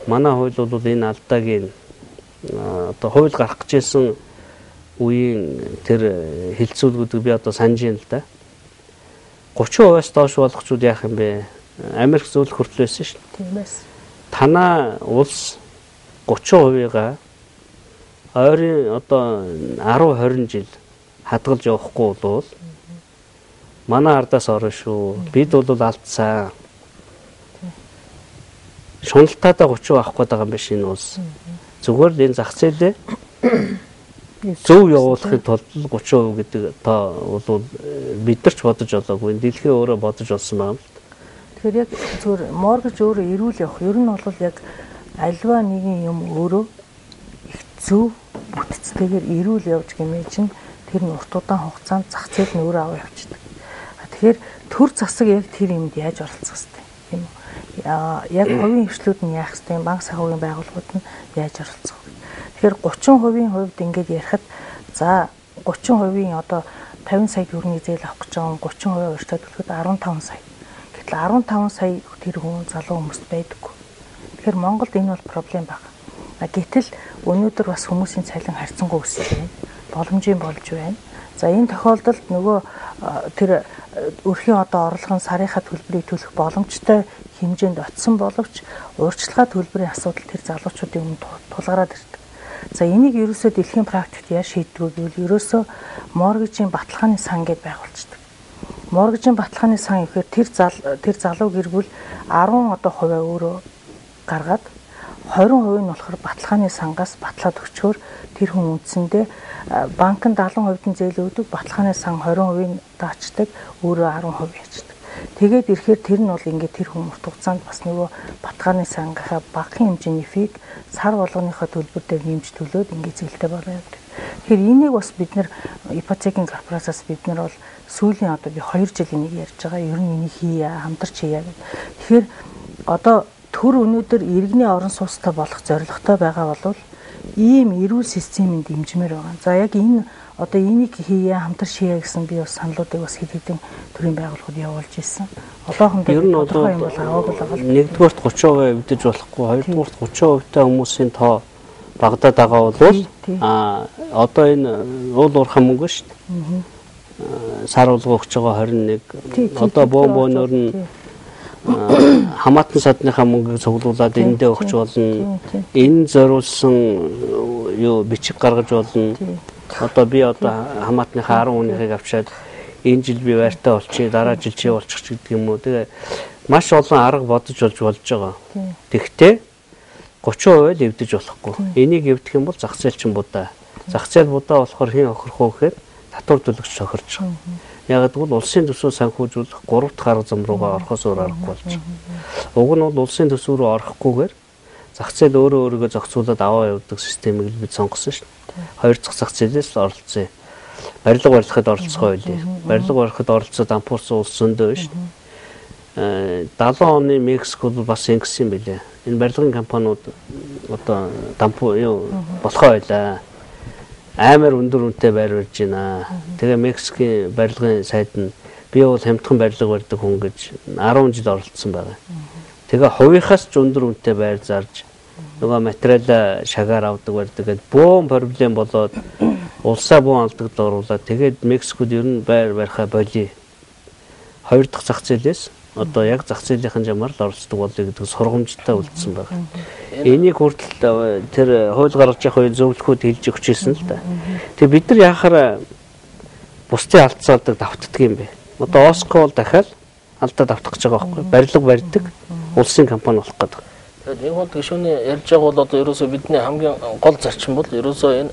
Манай хууль бол энэ алдаагийн одоо хууль гарах гэж байсан үеийн тэр хилцүүлгүүдийг би одоо санаж байна л да. 30%-аас доош болгочууд яах юм бэ? Америк зөвлөх хүртэл байсан шүү дээ. Тийм эс. Танаа улс 30%-ийг ойрын одоо 10 20 жил хадгалж явахгүй бол манай ардаас орно шүү. Бид бол алдсан. Шуналтаадаа 30% авах гээд байгаа юм биш энэ улс. Зүгээр л энэ зах зээлээ зөв явуулахын тулд 30% гэдэг тоо бол бид нар ч бодож олоогүй. Дэлхий өөрөө бодож олсон байна л. Тэгэхээр яг зүгээр моргэж өөрөө эрүүл явах. Ер нь бол яг альва нэгэн юм өөрөө их зөв бүтцтэйгээр эрүүл явж гэмээ чинь тэр нь урт удаан хугацаанд зах зээл нь өөрөө аваа явчихдаг. Тэгэхээр төр засаг яг тэр юмд яаж оролцох хэвтэй тийм үү? Яг хувийн хвшлүүд нь яах хэвтэй, банк санхүүгийн байгууллагууд нь яаж оролцох вэ? Тэгэхээр 30%-ийн хувьд ингээд ярихад за 30%-ийн одоо 50 сая төгрөгийн зээл авах гэж байгаа хүн 30% урьдчилаад төлөхөд 15 сая. Гэтэл 15 сая тэр хүн залуу хүмүүст байдаггүй. Тэгэхээр Монголд энэ бол проблем байна. Гэтэл өнөөдөр бас хүмүүсийн цалин харьцангуй өсөж байна. Боломжийн болж байна. За энэ тохиолдолд нөгөө тэр өрхийн одоо орлогын сарынхаа төлбөрийг төлөх боломжтой хэмжээнд очсон боловч урьдчилгаа төлбөрийн асуудал тэр залуучуудын өмнө тулгараад ирдэг. За энийг ерөөсөө дэлхийн практикт яаж шийддэг вэ гэвэл ерөөсөө моргижийн баталгааны сан гэдээ байгуулцдаг. Моргижийн баталгааны сан гэхээр тэр залуу гэр бүл 10 одоо хувиа өөрөө гаргаад 20% нь болохоор баталгааны сангаас батлаад өчгөр тэр хүн үндсэндээ банк нь 70% нь зээл өгдөг, баталгааны сан 20% нь даачдаг, өөрөө 10% ячдаг. Тэгээд ирэхээр тэр нь бол ингээд тэр хүн урт хугацаанд бас нөгөө баталгааны сангийнхаа багахан хэмжээний фиг сар болгоныхоо төлбөр дээр нэмж төлөөд ингээд зээлтэй болоо явдаг. Тэгэхээр энийг бас бид нэр ипотекийн корпорациас бид нар бол сүүлийн одоо би 2 жил энийг ярьж байгаа. Ер нь энийг хийя, хамтарч хийя гэх. Тэгэхээр одоо төр өнөөдөр иргэний орон сууцтай болох зорилготой байгаа бол ийм эрүүл системийн дэмжмээр байгаа. За яг энэ одоо энийг хийе, хамтарч хийе гэсэн би бас саналуудыг бас хэд хэдэн төрлийн байгууллагууд явуулж ирсэн. Одоохондоо ер нь тодорхой юм бол аваагүй л байгаа. Нэгдүгээрт 30% эвдэж болохгүй, хоёрдугаарт 30% та хүмүүсийн тоо багадаад байгаа бол одоо энэ уул уурхай мөнгө шүү дээ. Сар улган өгч байгаа 21. Одоо бөөн бөөнөр нь хамаатан садныхаа мөнгийг цуглуулад эндээ өгч болно. Энэ зориулсан юу бичиг гаргаж болно. Одоо би одоо хамаатныхаа 10 хүнийхийг авчиад энэ жил би байртай болчихъя, дараа жил чи болчих ч гэдэг юм уу. Тэгээ маш олон арга бодож болж байгаа. Тэгтээ 30% л эвдэж болохгүй. Энийг эвдэх юм бол зах зээл чинь будаа. Зах зээл будаа болохоор хэн хохирох вэ гэхээр татвар төлөгч хохирч байгаа. Яг гэвэл улсын төсөв санхүүжүүлэх 3 дахь арга зам руугаа орохоос өөр аргагүй болж байгаа. Уг нь бол улсын төсөв рүү орохгүйгээр зах зээл өөрөө өөрийгөө зохицуулаад аваа явдаг системийг л бид сонгосон шүү дээ. 2 дахь зах зээлээс л оролцъё. Барилга барихад оролцох байлээ. Барилга барихад оролцоод ампуурсан улс зөндөө шүү дээ. 70 оны Мексик бол бас ингэсэн юм билээ. Энэ барилгын компаниуд одоо дампуу юу болохоо байлаа. Амар өндөр үнэтэй байр барьж байна. Тэгээ Мексикийн барилгын сайд нь би бол хямдхан барилга барьдаг хүн гэж 10 жил оролцсон байгаа. Тэгээ хувийнхаас ч өндөр үнэтэй байр зарж нөгөө материалаа шагаар авдаг барьдаг гэд бөөн проблем болоод улсаа бөөн алдагдал оруулаад тэгээд Мексикод ер нь байр барихаа болиё. 2 дахь зах зээлээс одоо яг зах зээлийнхэн жамаар л оролцдог болъё гэдэг сургамжтай үлдсэн байна. Энийг хүртэл тэр хууль гаргаж явах үе зөвлөхүүд хэлж өгч ирсэн л да. Тэгээ бид нар яхаараа бусдын алдсаалдаг давтдаг юм бэ? Одоо Оско бол дахиад алдаа давтах гэж байгаа байхгүй. Барилга барьдаг улсын компани болох гэдэг. Тэгээд нэг бол гишүүний ярьж байгаа бол одоо ерөөсөө бидний хамгийн гол зарчим бол ерөөсөө энэ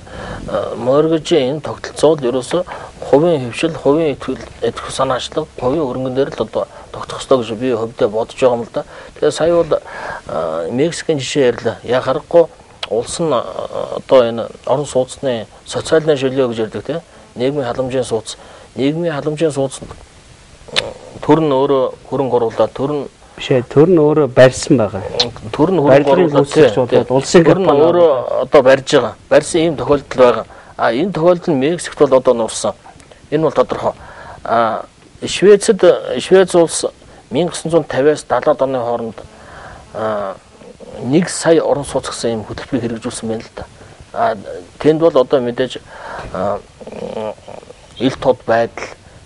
моргижийн энэ тогтолцоо бол ерөөсөө хувийн хэвшил, хувийн итгэх санаачлаг, хувийн хөрөнгөн дээр л одоо тогтох ёстой гэж би хувьдаа бодож байгаа юм л да. Тэгээд сая бол Мексикийн жишээ ярьлаа. Яг харахгүй улс нь одоо энэ орон сууцны социалны шөлөө гэж ярьдаг тийм нийгмийн халамжийн сууц. Нийгмийн халамжийн сууц төр нь өөрөө хөрөнгө оруулаад төр нь биш ээ, төр нь өөрөө барьсан байгаа. Төр нь хөрөнгө оруулаад улсын төр нь өөрөө одоо барьж байгаа. Барьсан ийм тохиолдол байгаа. А энэ тохиолдол нь Мексикт бол одоо нурсан. Энэ бол тодорхой. А Швецэд Швец улс 1950-аас 70-аад оны хооронд 1 сая орон сууц гэсэн ийм хөтөлбөрийг хэрэгжүүлсэн байна л да. А тэнд бол одоо мэдээж ил тод байдал,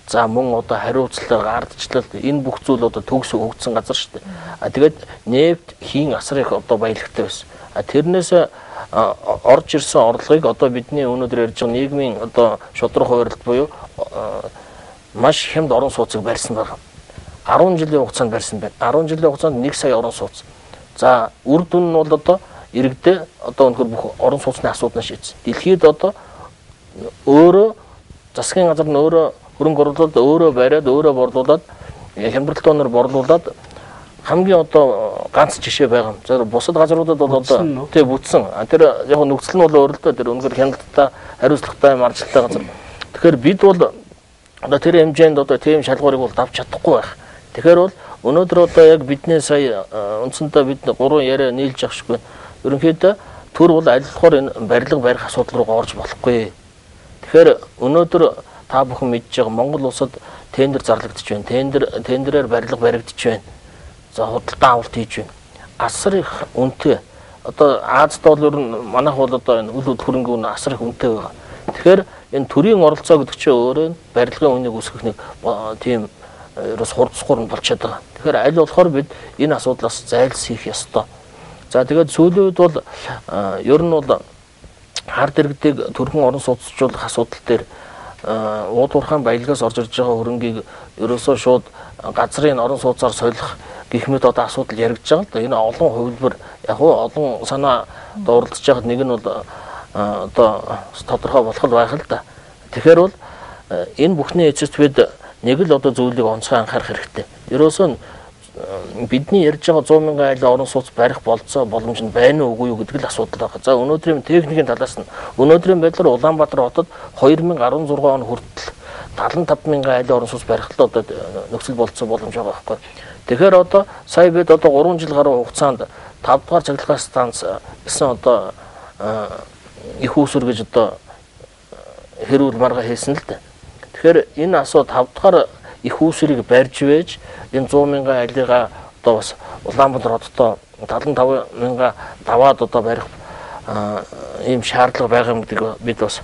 за мөн одоо хариуцлага, ардчлал энэ бүх зүйл одоо төгс хөгжсөн газар шүү дээ. А тэгээд нефть хийн асар их одоо баялагтай байсан. А тэрнээс орж ирсэн орлогыг одоо бидний өнөөдөр ярьж байгаа нийгмийн одоо шудраг хувирлт буюу маш хямд орон сууцыг барьсан байна. 10 жилийн хугацаанд барьсан байна. 10 жилийн хугацаанд 1 сая орон сууц. За үр дүн нь бол одоо иргэдээ одоо өнөхөр бүх орон сууцны асуудлаа шийдсэн. Дэлхийд одоо өөрөө засгийн газар нь өөрөө хөрөнгө оруулалт өөрөө бариад өөрөө борлуулад хямдралтоноор борлуулад хамгийн одоо ганц жишээ байгаа юм. За бусад газруудад бол одоо тий бүтсэн. Тэр яг нөхцөл нь бол өөр л дөө. Тэр өнөхөр хяналттай, хариуцлагатай, маржилттай газар. Тэгэхээр бид бол одоо тэр хэмжээнд одоо тийм шалгуурыг бол давж чадахгүй байх. Тэгэхээр бол өнөөдөр одоо яг бидний сая үндсэндээ бид гурван яриа нийлж авах шиггүй. Ерөнхийдөө төр бол аль болохоор энэ барилга барих асуудал руу орж болохгүй. Тэгэхээр өнөөдөр та бүхэн мэдж байгаа Монгол улсад тендер зарлагдж байна. Тендерээр барилга баригдаж байна. За худалдан авалт хийж байна. Асар их үнэтэй. Одоо Аз доллар нь манайх бол одоо энэ үл хөрөнгө үн асар их үнэтэй байгаа. Тэгэхээр энэ төрийн оролцоо гэдэг чинь өөрөө барилгын үнийг өсгөх нэг тийм ерөөс хурдсгуур нь болчиход байгаа. Тэгэхээр аль болохоор бид энэ асуудлаас зайлсхийх ёстой. За тэгээд сүүлийн үед бол ер нь бол хар дэргэдийг төрхөн орон сууцжуулах асуудал дээр ууд уурхайн баялагаас орж ирж байгаа хөрөнгийг ерөөсөө шууд газрын орон сууцаар солих гэх мэт одоо асуудал яригдж байгаа л да. Энэ олон хувилбар яг уу олон санаа одоо уралдаж байхад нэг нь бол одоо тодорхой болох л байх л да. Тэгэхээр бол энэ бүхний эцэст бид нэг л одоо зүйлийг онцгой анхаарах хэрэгтэй. Ерөөсөө бидний ярьж байгаа 100 мянган айл орон сууц барих болцоо боломж нь байна уу үгүй юу гэдэг л асуудал байгаа. За өнөөдрийн техникийн талаас нь өнөөдрийн байдлаар Улаанбаатар хотод 2016 он хүртэл 75 мянган айл орон сууц барих л одоо нөхцөл болцоо боломж байгаа байхгүй. Тэгэхээр одоо сая бид одоо 3 жил гаруй хугацаанд 5 дугаар цахилгаан станц гэсэн одоо их үүсвэр гэж одоо хэрүүл маргаа хийсэн л дээ. Тэгэхээр энэ асуудал 5 дугаар их үүсвэрийг барьж байж энэ 100 мянган айлыгаа одоо бас Улаанбаатар хоттой 75 мянга даваад одоо барих ийм шаардлага байгаа юм гэдгийг бид бас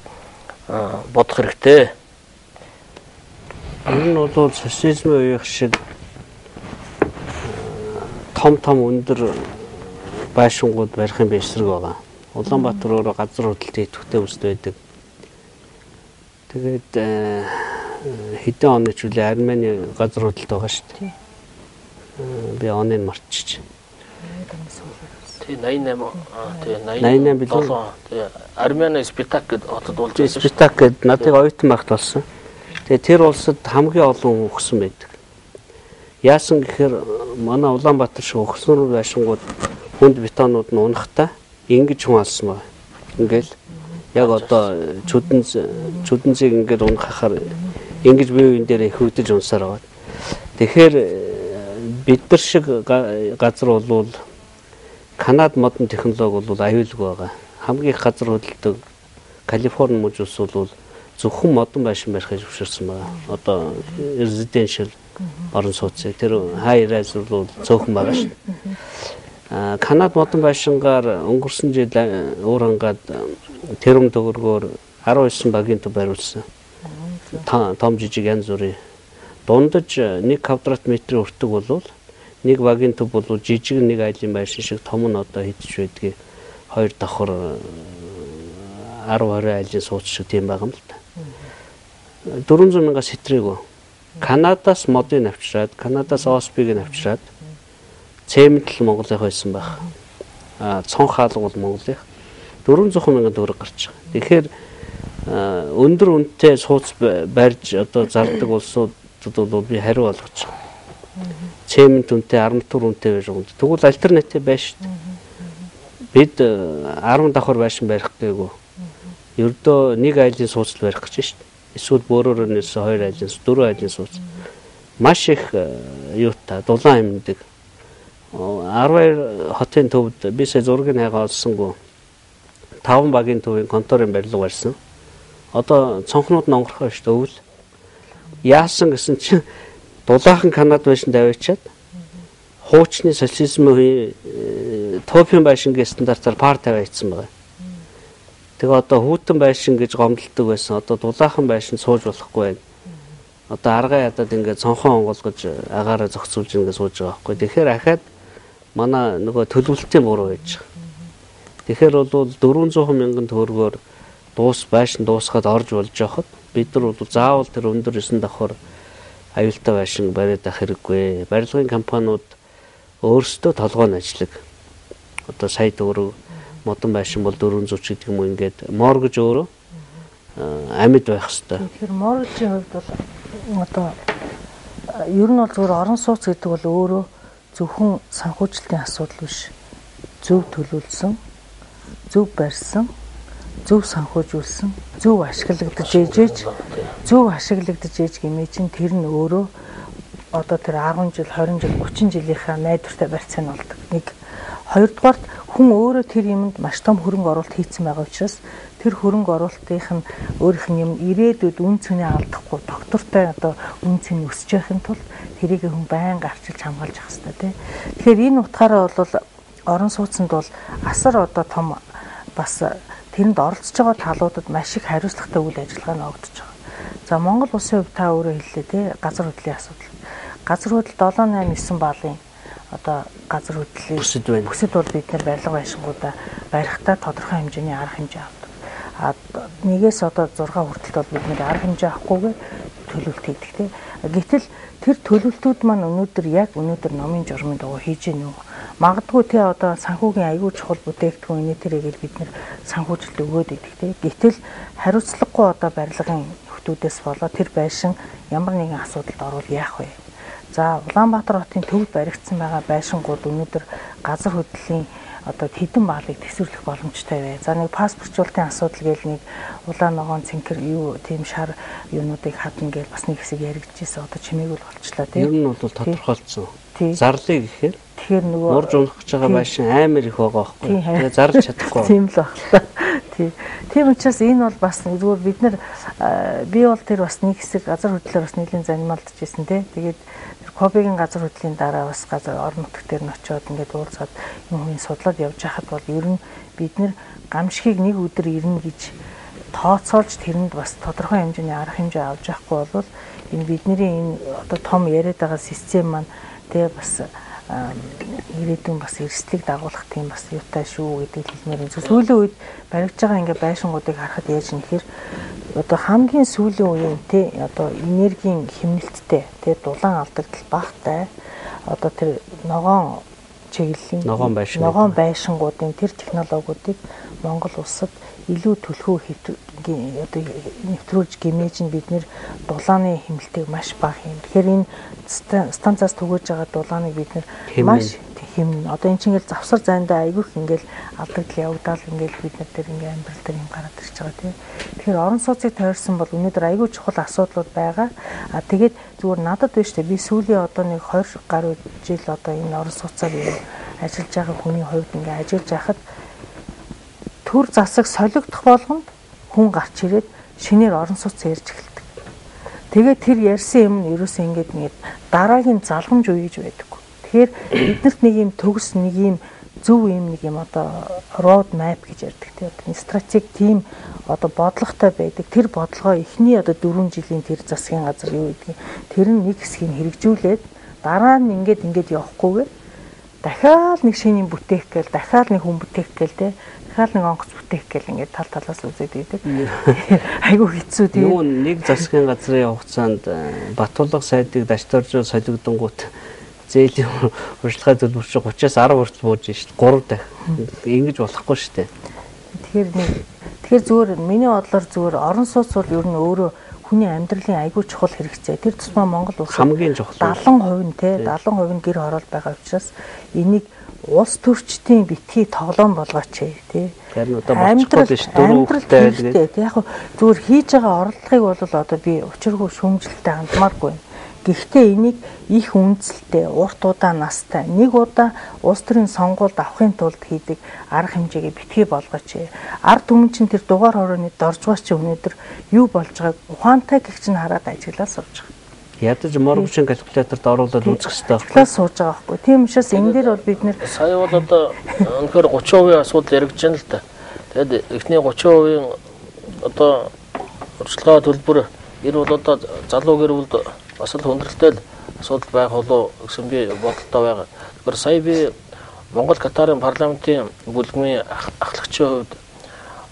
бодох хэрэгтэй. Ер нь бол социализмын үеийнх шиг том том өндөр байшингууд барих юм эсрэг байгаа. Улаанбаатар өөрөө газар хөдлөлтийн идэвхтэй бүсд байдаг. Тэгээд хэдэн оны ч үлээ Армени газар хөдлөлт байгаа шүү дээ. Би оныг мартчих. Тий 88 тий 88 билүү? Тий Армени Спитак гэдэг хотод болж байсан. Спитак гэдэг надыг оюутан байхад болсон. Тэгээ тэр улсад хамгийн олон хүн өгсөн байдаг. Яасан гэхээр манай Улаанбаатар шиг өгснөр байшингууд хүнд бетонууд нь унахтаа ингэж хүн алсан байна. Ингээл яг одоо чүдэнзийг ингээд унахахаар ингэж бие биен дээр их хөдөж унсаар байгаа. Тэгэхээр бид нар шиг газар бол Канад модон технологи бол аюулгүй байгаа. Хамгийн их газар хөдөлдөг Калифорни мужи улс бол зөвхөн модон байшин барихыг зөвшөөрсөн байгаа. Одоо residential орон сууцыг тэр high rise бол цөөхөн байгаа шүү дээ. Канад модон байшингаар өнгөрсөн жил уурхангаад тэрбум төгрөгөөр 19 багийн төв бариулсан. Том жижиг янз бүрийн дундаж 1 квадрат метрийн өртөг болвол нэг багийн төв бол жижиг нэг айлын байшин шиг том нь одоо хэдэж байдгийг хоёр давхар 10 20 айлын сууц шиг тийм байгаа юм л та. 400 мянгаас хэтрээгүй. Канадаас модыг авчираад, Канадаас ОСБ-г авчираад цемент л Монголынх байсан байх. Цонх хаалга бол Монголынх. 400 мянган төгрөг гарч байгаа. Тэгэхээр өндөр үнэтэй сууц барьж одоо зардаг улсуудад бол би хариу олгож байгаа. Цемент үнэтэй, арматур үнэтэй байж байгаа. Тэгвэл альтернатив байна шүү дээ. Бид 10 давхар байшин барих гээгүй. Ердөө нэг айлын сууцл барих гэж шүү дээ. Эсвэл бөөрөөрөө нэрсэн 2 айлын, 4 айлын сууц. Маш их юутай, дулаан хэмнэдэг. 12 хотын төвд би сая зургийг хайгаа олсонгүй. 5 багийн төвийн конторын барилга барьсан. Одоо цонхнууд нь онгорхоо шүү дээ өвөл. Яасан гэсэн чинь дулаахан Канад байшин тавиачаад хуучны социализмын топийн байшингийн стандартаар пар тавиа хийсэн байгаа. Тэгээ одоо хүүтэн байшин гэж гомдолдог байсан. Одоо дулаахан байшин сууж болохгүй байна. Одоо аргаа ядаад ингээд цонхон онгоолгож агаараа зохицуулж ингээд сууж байгаа байхгүй. Тэгэхээр ахаад манай нөгөө төлөвлөлтийн буруу байж байгаа. Тэгэхээр бол 400 мянган төгрөгөөр байшин дуусгаад орж болж байхад бид нар бол заавал тэр өндөр 9 давхар аюултай байшин бариад авах хэрэггүй. Барилгын компаниуд өөрсдөө толгой нь ажиллаг. Одоо сая төгрөг модон байшин бол 400 ч гэдэг юм уу ингээд моргэж өөрөө амьд байх хэвээр. Тэгэхээр моргежийн хувьд бол одоо ер нь бол зөвхөн орон сууц гэдэг бол өөрөө зөвхөн санхүүжилтийн асуудал биш. Зөв төлөвлөсөн, зөв барьсан, зөв санхүүжүүлсэн, зөв ашиглагдаж ээжээж, зөв ашиглагдаж ээж гэмээ чинь тэр нь өөрөө одоо тэр 10 жил, 20 жил, 30 жилийнхаа найдвартай барьцаа нь болдог. Нэг хоёрдугаарт Хүн өөрөө тэр юмд маш том хөрөнгө оруулалт хийцэн байгаа учраас тэр хөрөнгө оруулалтынх нь өөрийнх нь юм ирээдүйд үн цэнэ алдахгүй доктортой одоо үн цэн өсөж байхын тулд тэрийг хүн байнга арчилж хамгаалж явах хэрэгтэй тий. Тэгэхээр энэ утгаараа бол орон сууцнд бол асар одоо том бас тэрэнд оролцож байгаа талуудад маш их хариуцлагатай үйл ажиллагаа ногдож байгаа. За Монгол улсын хувьд та өөрөө хэллээ тий, газар хөдлөлийн асуудал. Газар хөдлөл 7 8 9 баллын одоо газар хөдлөлийн бүсэд байна. Бүсэд бол бид нэр барилга байшингуудаа барихтаа тодорхой хэмжээний арга хэмжээ авдаг. А нэгээс одоо 6 хүртэл бол бид нэр арга хэмжээ авахгүйгээр төлөвлөлт хийдэг тий. Гэтэл тэр төлөвлөлтүүд маань өнөөдөр яг өнөөдөр номын журмын дагуу хийж гэнэ үү? Магадгүй тий одоо санхүүгийн аюул чухал бүтээгдэхүүн энэ тэрийг бид нэр санхүүжилт өгөөд идэх тий. Гэтэл хариуцлагагүй одоо барилгын нөхдүүдээс болоо тэр байшин ямар нэгэн асуудалд орвол яах вэ? За Улаанбаатар хотын төвд баригдсан байгаа байшингууд өнөөдөр газар хөдлөлийн одоо хэдэн баалыг төсвөрлөх боломжтой вэ? За нэг паспортжуулалтын асуудал гээл нэг улаан ногоон цэнхэр юу тийм шар юунуудыг хадна гээл бас нэг хэсэг яригдчихсэн. Одоо чимээгүй л болчлаа тийм. Ер нь бол тодорхойлцсон. Зарлыг гэхээр тэгэхээр нөгөө нурж унах гэж байгаа байшин амар их байгаа байхгүй. Тэгээ зарлж чадахгүй. Тийм л баг та. Тий. Тийм учраас энэ бол бас зүгээр бид нар би бол тэр бас нэг хэсэг газар хөдлөлөөр бас нэлийн занималдаж байсан тий. Тэгээд Кобигийн газар хөдлөлийн дараа бас газар орон нутг дээр нь очиод ингээд уулзаад юм хүн судлаад явж байхад бол ер нь бид нэр гамшигыг нэг өдөр ирнэ гэж тооцоолж тэрэнд бас тодорхой хэмжээний арга хэмжээ авч явахгүй бол энэ бидний энэ одоо том яриад байгаа систем маань тэгээ бас ирээдүйн бас эрсдлийг дагуулах тийм бас юутай шүү гэдгийг хэлмээр юм. Сүүлийн үед баригдж байгаа ингээд байшингуудыг харахад яаж нэхэр одоо хамгийн сүүлийн үеийн тий одоо энергийн хэмнэлттэй тий дулаан алдагдал багтай одоо тэр ногоон чиглэлийн ногоон байшингуудын тэр технологиудыг Монгол улсад илүү түлхүү одоо нэвтрүүлж гэмээж нь бид нэр дулааны хэмнэлтийг маш бага юм. Тэгэхээр энэ станцаас түгээж байгаа дулааныг бид нэр маш хэмнэ. Одоо эн чинь ингээл завсар зайдаа айгүйх ингээл алдагдал явагдаал ингээл бид нар тэр ингээл амьдрал дээр юм гараад ирж байгаа тийм. Тэгэхээр орон сууцыг тойрсон бол өнөөдөр айгүй чухал асуудлууд байгаа. А тэгээд зүгээр надад биш үү би сүүлийн одоо нэг 20 гаруй жил одоо энэ орон сууцаар юм ажиллаж байгаа хүний хувьд ингээ ажиллаж байхад төр засаг солигдох болгонд хүн гарч ирээд шинээр орон сууц ярьж эхэлдэг. Тэгээд тэр ярьсан юм нь ерөөсөө ингээд ингээд дараагийн залгамж үе гэж байдаг. Тэгэхээр биднэрт нэг юм төгс нэг юм зөв юм нэг юм одоо road map гэж ярьдаг тийм одоо стратеги тийм одоо бодлоготой байдаг. Тэр бодлогоо эхний одоо 4 жилийн тэр засгийн газар юу гэдгийг тэр нь нэг хэсгийг хэрэгжүүлээд дараа нь ингээд ингээд явахгүйгээр дахиад нэг шинэ юм бүтээх гээл дахиад нэг хүн бүтээх гээл тийм дахиад нэг онгоц бүтээх гээл ингээд тал талаас үзээд идэг. Айгүй хэцүү тийм. Юу нэг засгийн газрын хугацаанд Батулга сайдыг дашторжоо солигдонгууд зээлийн урьдчилгаа төлбөр чинь 30-аас 10 хүртэл бууж шít 3 дахин ингэж болохгүй шүү дээ. Тэгэхээр зүгээр миний бодлоор зүгээр орон сууц бол ер нь өөрөө хүний амьдралын айгүй чухал хэрэгцээ. Тэр тусмаа Монгол улс хамгийн чухал 70% нь те 70% нь гэр хороол байгаа учраас энийг улс төрчдийн битгий тоглоом болгооч тий. Харин одоо болчихгүй шүү дээ. Дөрөв хүүхэдтэй байлгүй. Яг зүгээр хийж байгаа оролдлогыг бол одоо би учиргүй шүүмжлэлтэй хандмааргүй. Гэхдээ энийг их үнэлэлтэй, урт удаан настай, нэг удаа улс төрийн сонгуульд авахын тулд хийдэг арга хэмжээгээ битгий болгооч. Ард түмэн чинь тэр дугаар хорооны доржгоос чи өнөөдөр юу болж байгааг ухаантай гэх чинь хараад ажиглаад сууж байгаа. Ядаж моргошин калькуляторт оруулаад үзэх хэрэгтэй байхгүй. Ажиглаад сууж байгаа байхгүй. Тийм учраас энэ дээр бол бид нэр сая бол одоо үнэхээр 30% асуудал яригдж байна л да. Тэгээд эхний 30% одоо урьдчилгаа төлбөр энэ бол одоо залуу гэр бүлд бас л хүндрэлтэй л асуудал байх болов гэсэн би бодолтой байгаа. Тэгэхээр сая би Монгол Катарын парламентын бүлгэмийн ахлагчийн хувьд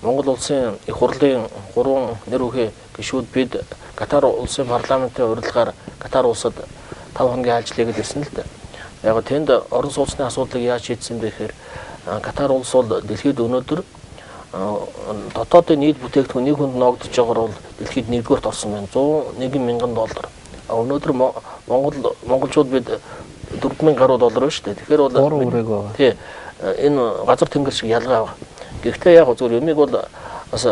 Монгол улсын их хурлын 3 нэр бүхий гишүүд бид Катар улсын парламентын урилгаар Катар улсад 5 хоногийн айлчлал хийгээд ирсэн л дээ. Яг тэнд орон сууцны асуудлыг яаж шийдсэн бэ гэхээр Катар улс бол дэлхийд өнөөдөр дотоодын нийт бүтээгдэхүүн нэг хүнд ноогдож байгаагаар бол дэлхийд нэгдүгээрт орсон байна. 101 мянган доллар. Өнөөдөр монголчууд бид 4000 гаруй доллар байна шүү дээ. Тэгэхээр бол 3 үрээг байгаа. Тий. Энэ газар тэнгэр шиг ялгаа байгаа. Гэхдээ яг зүгээр юмыг бол бас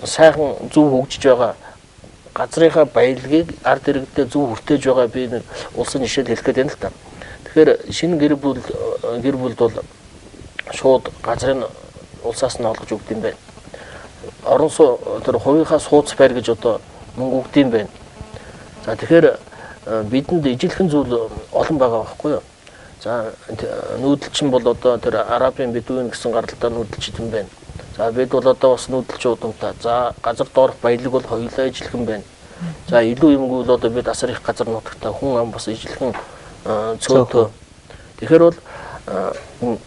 сайхан зөв хөгжиж байгаа газрынхаа баялагийг ард иргэдэд зөв хүртээж байгаа би нэг улсын жишээд хэлэх гээд байна л та. Тэгэхээр шинэ гэр бүлд бол шууд газрын улсаас нь олгож өгд юм байна. Орон тэр хувийнхаа сууц байр гэж одоо мөнгө өгд юм байна. За тэгэхээр бидэнд ижилхэн зүйл олон байгаа байхгүй юу? За нүүдэлчин бол одоо тэр Арабын бедуин гэсэн гаралтай нүүдэлчд юм байна. За бид бол одоо бас нүүдэлч удамтай. За газар доорх баялаг бол хоёулаа ижилхэн байна. За илүү юмгүй бол одоо бид асар их газар нутагтай хүн ам бас ижилхэн цөөтөө. Тэгэхээр бол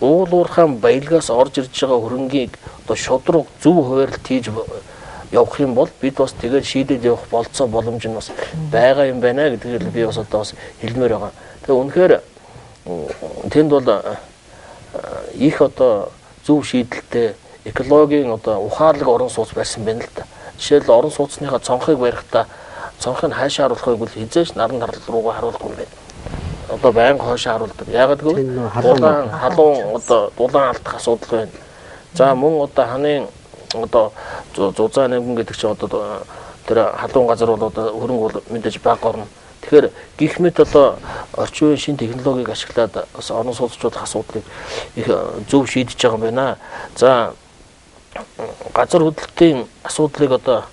уул уурхайн баялагаас орж ирж байгаа хөрөнгийг одоо шудраг зөв хуваарлт хийж явах юм бол бид бас тэгээд шийдээд явах болцоо боломж нь бас байгаа юм байна гэдгийг би бас одоо бас хэлмээр байгаа. Тэгээ үнэхээр тэнд бол их одоо зөв шийдэлтэй экологийн одоо ухаалаг орон сууц байсан байна л да. Жишээл орон сууцныхаа цонхыг барихтаа цонхыг хаашаа харуулахыг бол хизээч наран тал руугаа харуулдаг юм байна. Одоо байнга хойшоо харуулдаг. Яагаад гэвэл дулаан халуун одоо дулаан алдах асуудал байна. За мөн одоо ханын одоо зузаан нэмгэн гэдэг чинь одоо тэр халуун газар бол одоо хөрөнгө бол мэдээж бага орно. Тэгэхээр гих мэт одоо орчин үеийн шинэ технологиг ашиглаад бас орон сууцчлах асуудлыг их зөв шийдэж байгаа юм байна. За газар хөдлөлтийн асуудлыг одоо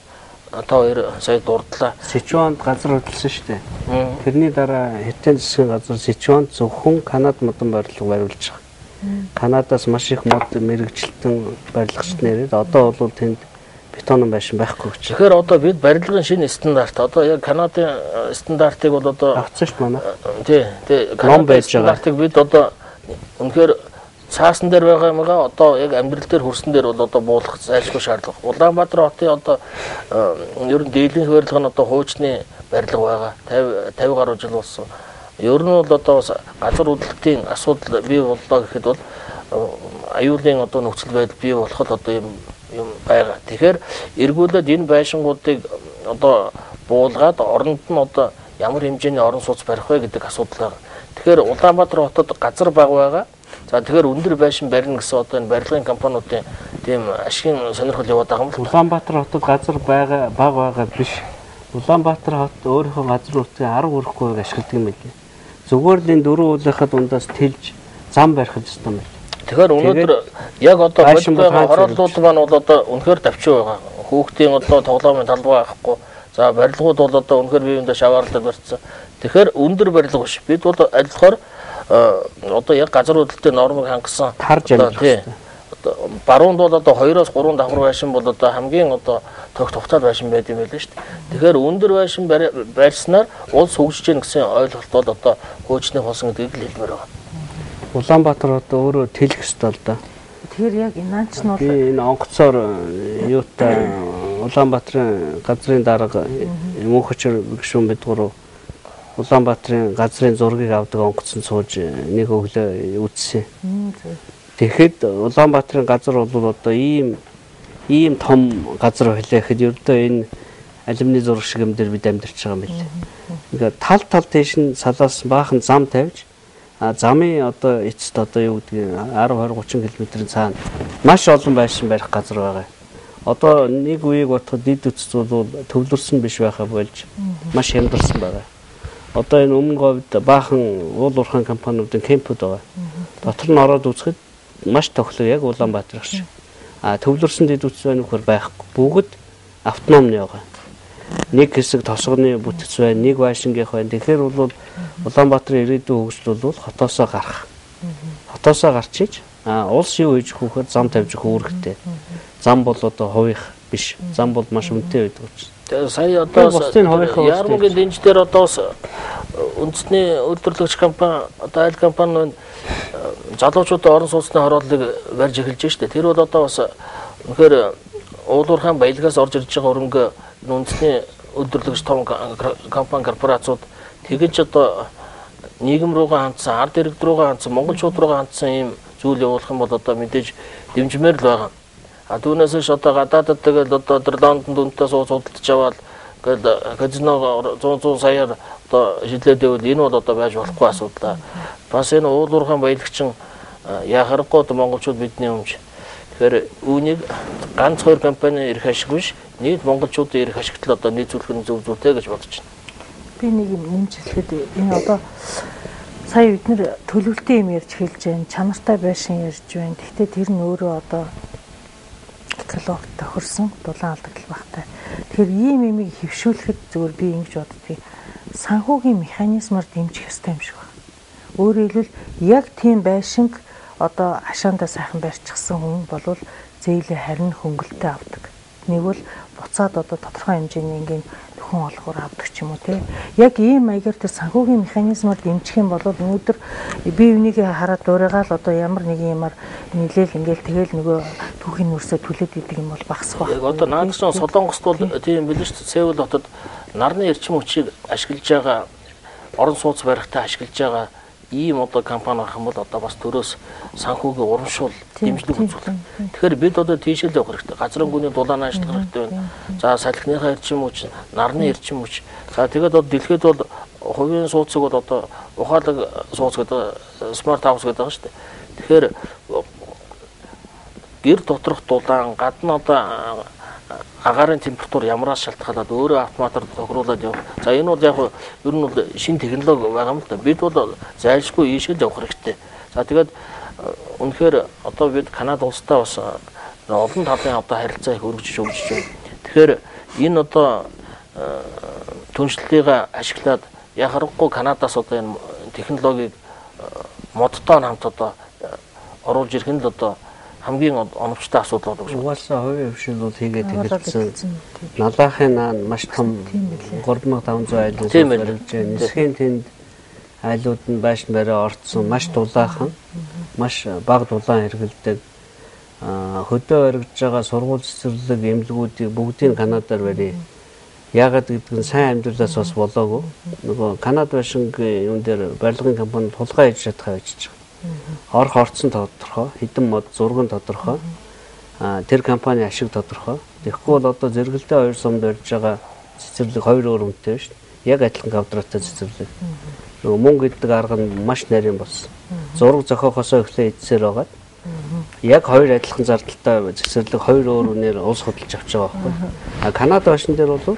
та хоёр сая дурдлаа. Сичуанд газар хөдөлсөн шүү дээ. Тэрний дараа Хятадын засгийн газар Сичуанд зөвхөн Канад модон барилга бариулж байгаа. Канадаас маш их мод мэрэгжилтэн барилгачид нэрээд одоо бол тэнд бетон байшин байхгүй гэж. Тэгэхээр одоо бид барилгын шинэ стандарт одоо яг Канадын стандартыг бол одоо авсан шүү дээ манай. Тий, тий. Канадын стандартыг бид одоо үнэхээр цаасан дээр байгаа юмгаа одоо яг амьдрал дээр хөрсөн дээр бол одоо буулгах зайлшгүй шаардлага. Улаанбаатар хотын одоо ер нь дийлэнх барилга нь одоо хуучны барилга байгаа. 50 гаруй жил болсон. Ер нь бол одоо бас газар хөдлөлтийн асуудал бий боллоо гэхэд бол аюулын одоо нөхцөл байдал бий болоход одоо юм байгаа. Тэгэхээр эргүүлээд энэ байшингуудыг одоо буулгаад оронд нь одоо ямар хэмжээний орон сууц барих вэ гэдэг асуудал байгаа. Тэгэхээр Улаанбаатар хотод газар бага байгаа. За тэгэхээр өндөр байшин барина гэсэн одоо энэ барилгын компаниудын тийм ашигын сонирхол яваад байгаа юм л. Улаанбаатар хотод газар байгаа бага байгаа биш. Улаанбаатар хот өөрийнхөө газар нутгийн 10 хүрэхгүй ашигладаг юм билээ. Зүгээр л энэ дөрвөн уулынхаа дундаас тэлж зам барих ёстой юм байна. Тэгэхээр өнөөдөр яг одоо бодит байгаа хорооллууд маань бол одоо үнэхээр давчуу байгаа. Хүүхдийн одоо тоглоомын талбай байхгүй. За барилгууд бол одоо үнэхээр бие биендээ шаваарлаад барьсан. Тэгэхээр өндөр барилга биш. Бид бол аль болохоор одоо яг газар хөдлөлтийн нормыг хангасан тарж амжих хэрэгтэй. Одоо баруунд бол одоо 2-оос 3 давхар байшин бол одоо хамгийн одоо тогт тухтаад байшин байд юм байлээ шүү дээ. Тэгэхээр өндөр байшин барьснаар улс хөгжиж гин гэсэн ойлголт бол одоо хуучны болсон гэдгийг л хэлмээр байна. Улаанбаатар одоо өөрөө тэлэх ёстой л да. Тэгэхээр яг энэ ч нь бол би энэ онгоцоор юутай Улаанбаатарын газрын дарга Мөнхөчөр гишүүн бид гурав Улаанбаатарын газрын зургийг авдаг онгоцон сууж нэг өглөө үзсэн. Тэгэхэд Улаанбаатарын газар бол одоо ийм том газар байлаа гэхэд ердөө энэ алюминий зураг шиг юм дээр бид амьдарч байгаа юм билээ. Ингээд тал тал тийш нь салаас баахан зам тавьж замын одоо эцэст одоо юу гэдгийг 10 20 30 км-ийн цаана маш олон байшин барих газар байгаа. Одоо нэг үеийг бодоход дид үтс бол төвлөрсөн биш байхаа болж маш хямдарсан байгаа. Одоо энэ өмнө говьд баахан уул уурхайн компаниудын кемпүүд байгаа. Дотор нь ороод үзэхэд маш тохиолдол яг Улаанбаатар шиг. А төвлөрсөн дид үтс байна үхээр байхгүй. Бүгд автономны байгаа. Нэг хэсэг тосгоны бүтэц байна, нэг байшингийнх байна. Тэгэхээр бол Улаанбаатарын ирээдүйн хөгжил бол хотоосоо гарах. Хотоосоо гарч иж улс юу хийж өгөх вэхээр зам тавьж өгөх үүрэгтэй. Зам бол одоо хувийнх биш. Зам бол маш үнэтэй байдаг учраас. Тэгээ сая одоо Яармагийн дэнж дээр одоо бас үндэсний үйлдвэрлэгч компани одоо айл компани нь залуучуудын орон сууцны хорооллыг барьж эхэлж штэ. Тэр бол одоо бас үнэхээр уул уурхайн баялагаас орж ирж байгаа хөрөнгө үндэсний үйлдвэрлэгч том компани корпорациуд тэгэж одоо нийгэм рүүгээ хандсан, ард иргэд рүүгээ хандсан, монголчууд рүүгээ хандсан ийм зүйл явуулах юм бол одоо мэдээж дэмжмээр л байгаа. А түүнээс ш одоо гадаадд тэгэл одоо тэр Лондонд үнэтэй сууц худалдаж аваад ингээл казино 100 саяар одоо шидлээд байвал энэ бол одоо байж болохгүй асуудал. Бас энэ уул уурхайн баялагчин яа харахгүй одоо монголчууд бидний өмч. Тэгэхээр үүнийг ганц хоёр компани эрх ашиг биш, нийт монголчуудын эрх ашигт л одоо нийцүүлэх нь зөв зүйтэй гэж бодож байна. Би нэг юм нэмж хэлэхэд энэ одоо Сая бид нэр төлөвлөлтийн юм ярьж хэлж байна, чанартай байшин ярьж байна. Гэхдээ тэр нь өөрөө одоо экологид тохирсон дулаан алдагдал багтай. Тэгэхээр ийм юмыг хэвшүүлэхэд зүгээр би ингэж боддгийг санхүүгийн механизмаар дэмжих ёстой юм шиг байна. Өөрөөр хэлбэл яг тийм байшинг одоо хашаандаа сайхан барьчихсан хүн болвол зээлээ харин хөнгөлтэй авдаг. Нэг бол буцаад одоо тодорхой хэмжээний ингийн нөхөн олгоор авдаг ч юм уу те. Яг ийм маягаар тэр санхүүгийн механизмаар дэмжих юм бол өнөөдөр бие биенийг хараад дуурайгаал одоо ямар нэг юмар нийлээл ингээл тэгэл нөгөө түүхийн нүрсээ түлээд идэг юм бол багасх байх. Яг одоо наадах чинь Солонгост бол тийм билээ шүү дээ. Сеул хотод нарны эрчим хүчийг ашиглаж байгаа орон сууц барихтаа ашиглаж байгаа ийм одоо компани байх юм бол одоо бас төрөөс санхүүгийн урамшуул дэмжлэг үзүүлэх. Тэгэхээр бид одоо тийшээ л явах хэрэгтэй. Газрын гүний дулаан ажиллах хэрэгтэй байна. За салхиныхаа эрчим хүч, нарны эрчим хүч. За тэгээд одоо дэлхийд бол хувийн сууцыг бол одоо ухаалаг сууц гэдэг смарт хаус гэдэг байгаа шүү дээ. Тэгэхээр гэр доторх дулаан гадна одоо агаарын температур ямараас шалтгаалаад өөрөө автоматар тохируулаад явах. За энэ бол яг ер нь бол шинэ технологи байгаа юм л да. Бид бол зайлшгүй ийшээ л явах хэрэгтэй. За тэгээд үнэхээр одоо бид Канада улстай бас олон талын одоо харилцаа их өргөжж өгч байна. Тэгэхээр энэ одоо түншлэлийг ашиглаад яхаарахгүй Канадаас одоо энэ технологиг модтой хамт одоо оруулж ирэх нь л одоо хамгийн оновчтой асуудал болов уу? Угаасаа хувийн хвшил бол хийгээд эхэлсэн. Налаахын наан маш том 3500 айлын сууц барилж байна. Нисхийн тэнд айлууд нь байшин бариа орцсон, маш дулаахан, маш бага дулаан хэрэглэдэг. Хөдөө баригдж байгаа сургууль цэцэрлэг эмнэлгүүдийг бүгдийг Канадаар барья. Яагаад гэдэг нь сайн амьдралаас бас болоогүй. Нөгөө Канад байшингийн юм дээр барилгын компани тулгай хийж чадхаа байж байгаа. Орох орцсон тодорхой, хэдэн мод зурган тодорхой, тэр компани ашиг тодорхой. Тэгэхгүй бол одоо зэрэгэлдээ хоёр сумд барьж байгаа цэцэрлэг хоёр өөр үнэтэй шүү дээ. Яг адилхан квадраттай цэцэрлэг. Нөгөө мөнгө гэдэг арга нь маш нарийн болсон. Зураг зохиохосоо эхлээ эдсээр байгаад яг хоёр адилхан зардалтай цэцэрлэг хоёр өөр үнээр улс хөдөлж авч байгаа байхгүй. А Канада байшин дээр бол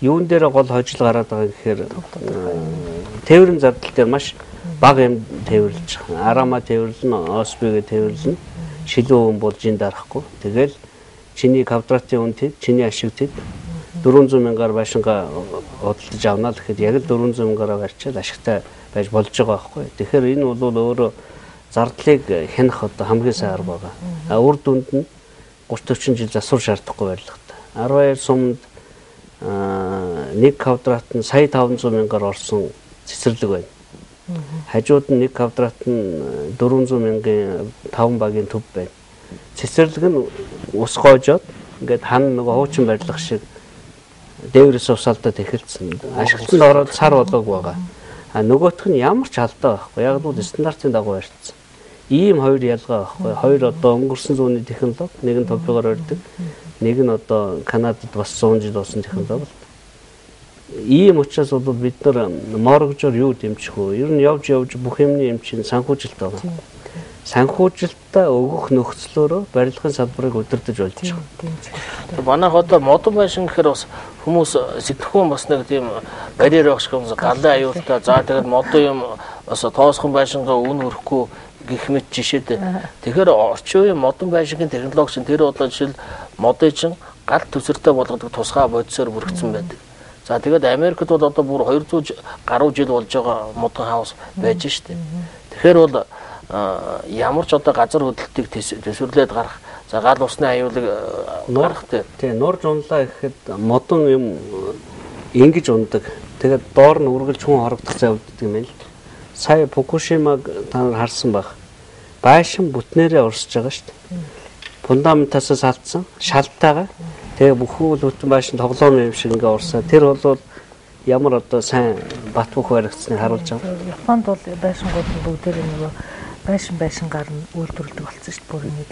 юун дээр гол хожил гараад байгаа гэхээр тээврийн зардал дээр маш бага юм тээвэрлж байгаа. Арама тээвэрлэн, ОСБ-гээ тээвэрлэн, шилүү өн болж ин дарахгүй. Тэгэл чиний квадратын үн тэд, чиний ашиг тэд 400 мянгаар байшингаа худалдаж авна л гэхэд яг л 400 мянгаараа барьчаад ашигтай байж болж байгаа байхгүй. Тэгэхээр энэ бол өөрөө зардлыг хянах одоо хамгийн сайн арга байгаа. А үр дүнд нь 30 40 жил засвар шаардахгүй барилгатай. 12 сумд нэг квадрат нь 1,500 мянгаар орсон цэцэрлэг байна. Хажууд нь нэг квадрат нь 400 мянган 5 багийн төв байна. Цэцэрлэг нь ус гоожоод ингээд хан нөгөө хуучин барилга шиг дээврээс ус алдаад эхэлсэн. Ашиглалтанд ороод сар болоог байгаа. А нөгөөх нь ямар ч алдаа байхгүй. Яг л стандартын дагуу барьцсан. Ийм хоёр ялгаа байхгүй. Хоёр одоо өнгөрсөн зууны технологи, нэг нь топигоор барьдаг, нэг нь одоо Канадад бас 100 жил болсон технологи. Ийм учраас бол бид нар моргожоор юу дэмжих вэ? Ер нь явж явж бүх юмны юм чинь санхүүжилт байгаа. Санхүүжилтаа өгөх нөхцлөөрөө барилгын салбарыг удирдах болж байгаа. Манайх одоо модон байшин гэхээр бас хүмүүс сэтгэхүйн бас нэг тийм барьер байх шиг юм галын аюултай. За тэгээд модон юм бас тоосхон байшингаа үн өрөхгүй гэх мэт жишээтэй. Тэгэхээр орчин үеийн модон байшингийн технологи чинь тэр одоо жишээл модыг чинь гал төсөртэй болгодог тусгай бодисоор бүрэгдсэн байдаг. За тэгээд Америкт бол одоо бүр 200 гаруй жил болж байгаа модон хаус байж штэ. Тэгэхээр бол ямар ч одоо газар хөдлөлтийг төсвөрлээд гарах, за гал усны аюулыг гарах тий нурж унлаа гэхэд модон юм ингэж ундаг. Тэгээд доор нь үргэлж хүн хорогдох зай үлддэг юм байна л. Сая Фукушимаг та нар харсан байх. Байшин бүтнээрээ урсж байгаа шүү дээ. Фундаментасаас алдсан, шалтайгаа. Тэгээ бүхэл бүтэн байшин тоглоом юм шиг ингээ урсаа. Тэр бол ямар одоо сайн бат бөх баригдсныг харуулж байгаа. Японд бол байшингууд нь бүгдээрээ нөгөө байшингаар нь үйлдвэрлэдэг болсон шүү дээ. Бүр нэг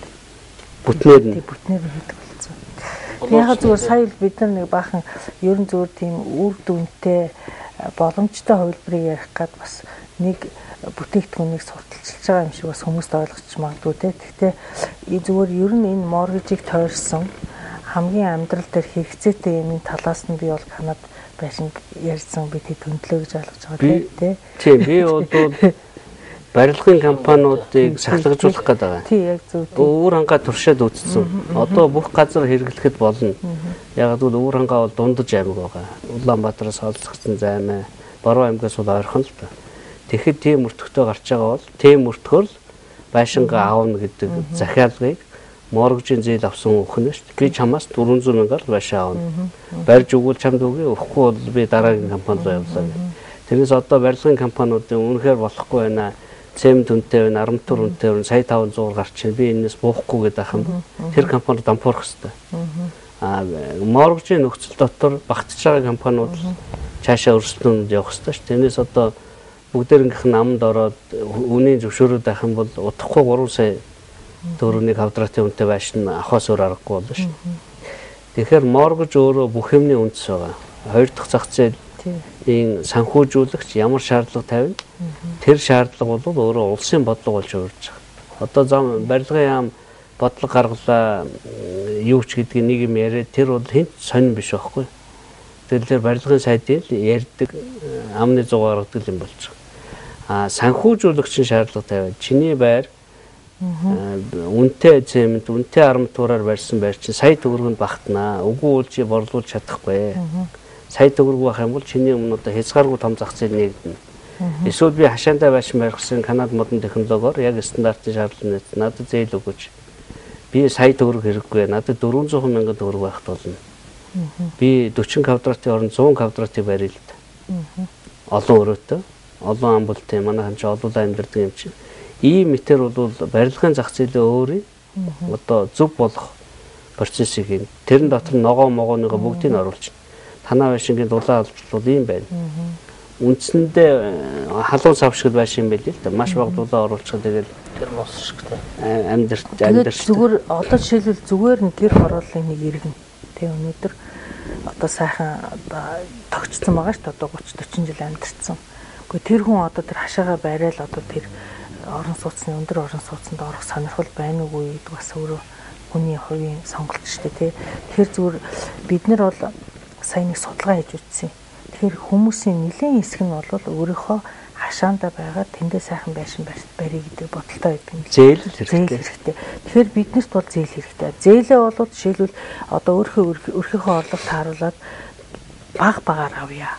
бүтнээр нь бүтнээр нь хийдэг болсон. Яг зүгээр сая бид нар нэг баахан ер нь зүгээр тийм үр дүнтэй боломжтой хувилбарыг ярих гад бас нэг бүтээгдэхүүнийг сурталчилж байгаа юм шиг бас хүмүүст ойлгочих магадгүй те. Гэхдээ зүгээр ер нь энэ моргижийг тойрсон хамгийн амьдрал дээр хэрэгцээтэй юмын талаас нь би бол Канад байшин ярьсан би тэд хөндлөө гэж ойлгож байгаа тий. Тийм би бол Барилгын компаниудыг сахилгажуулах гээд байгаа. Тий, яг зөв. Өвөр хангаа туршаад үзсэн. Одоо бүх газар хэрэглэхэд болно. Яг гэвэл өвөр хангаа бол дундаж аймаг байгаа. Улаанбаатараас холцогдсон займаа, Баруун аймгаас бол ойрхон л та. Тэгэхэд тийм өртөгтэй гарч байгаа бол тийм өртгөр л байшингаа аавна гэдэг захиалгыг моргжийн зээл авсан хүүхэн шүү дээ. Би чамаас 400 мянгаар байшин аавна. Барьж өгвөл чамд өгье, өгөхгүй бол би дараагийн компани руу явлаа гэх. Тэрнээс одоо барилгын компаниудын үнэхээр болохгүй байна. Цемент үнэтэй байна, арматур үнэтэй байна, сая 500 гарч чинь би энэс буухгүй гэдэг юм. Тэр компани дампуурах хэрэгтэй. Аа моргжийн нөхцөл дотор багтж байгаа компаниуд цаашаа өрсөлдөнд явах хэрэгтэй шүү. Тэрнээс одоо бүгдээрнийх нь амд ороод үнийн зөвшөөрөөд байх юм бол удахгүй 3 сая төгрөгийн квадратын үнэтэй байшин авахаас өөр аргагүй болно шүү. Тэгэхээр моргж өөрөө бүх юмны үндэс байгаа. Хоёр дахь зах зээлийн санхүүжүүлэгч ямар шаардлага тавина? Тэр шаардлага бол өөрөө улсын бодлого болж хувирж байгаа. Одоо зам барилгын яам бодлого гаргалаа юу ч гэдгийг нэг юм яриад тэр бол хэн сонин биш байхгүй. Тэгэхээр барилгын сайдын л ярьдаг амны зугаа гаргадаг юм болж байгаа. А санхүүжүүлэгчийн шаардлага тавиад чиний байр үнэтэй цемент, үнэтэй арматураар барьсан байр чинь сая төгрөгөнд багтнаа. Үгүй бол чи борлуулж чадахгүй. Сая төгрөг байх юм бол чиний өмнө одоо хязгааргүй том зах зээл нээгдэнэ. Эсвэл би хашаандаа байшин барих гэсэн Канад модон технологиор яг стандартын шаардлага нийт надад зээл өгөөч. Би сая төгрөг хэрэггүй. Надад 400 мянган төгрөг байх болно. Би 40 квадратын оронд 100 квадратыг барья л да. Олон өрөөтэй, олон амбултай манай хан чи олуулаа амьдардаг юм чинь. Ийм мэтэр бол барилгын зах зээлээ өөрийн одоо зөв болох процессыг хийн. Тэрэн дотор ногоо могооныгоо бүгдийг нь оруулчихна. Танаа байшингийн дулаан албал бол ийм байна. Үндсэндээ халуун сав шиг байшин юм байл л да. Маш бага дулаан оруулчихад тэгэл тэр мос шигтэй амьдарч. Зүгээр одоо жишээлбэл зүгээр нь гэр хорооллын нэг иргэн. Тэ өнөөдөр одоо сайхан тогтцсон байгаа шүү дээ. Одоо 30 40 жил амьдарсан. Гэхдээ тэр хүн одоо тэр хашаага барайл одоо тэр орон сууцны өндөр орон сууцнд орох сонирхол байна уугүй гэдэг бас өөрөө хүний хувийн сонголт шүү дээ, тий. Тэгэхээр зүгээр бид нар бол сая нэг судалгаа хийж үзсэн. Тэгэхээр хүмүүсийн нэлээн хэсэг нь бол өөрийнхөө хашаандаа байгаа тэндээ сайхан байшин барья гэдэг бодолтой байдаг юм. Зээл хэрэгтэй. Тэгэхээр биднэрт бол зээл хэрэгтэй. Зээлээ бол жишээлбэл одоо өөрийнхөө орлого тааруулаад баг багаар авъя.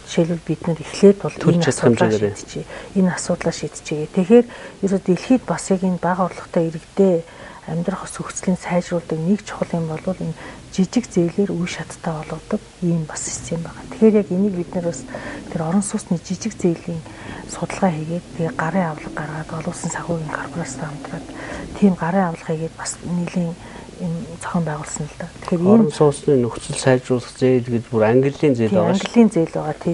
Жишээлбэл бид нар эхлээд бол энэ асуудлаа шийдчихье. Энэ асуудлаа шийдчихье. Тэгэхээр ерөөсөө дэлхийд бас яг энэ бага орлоготой иргэдээ амьдрах нөхцөлийг сайжруулдаг нэг чухал юм бол энэ жижиг зээлээр үе шаттай болгодог ийм бас систем байна. Тэгэхээр яг энийг бид нар бас тэр орон сууцны жижиг зээлийн судалгаа хийгээд тэгээ гарын авлага гаргаад олон улсын санхүүгийн корпорацтай хамтраад тийм гарын авлага хийгээд бас нэлийн юм зохион байгуулсан л да. Тэгэхээр ийм орон сууцны нөхцөл сайжруулах зээл гэж бүр английн зээл байгаа шүү. Английн зээл байгаа тий.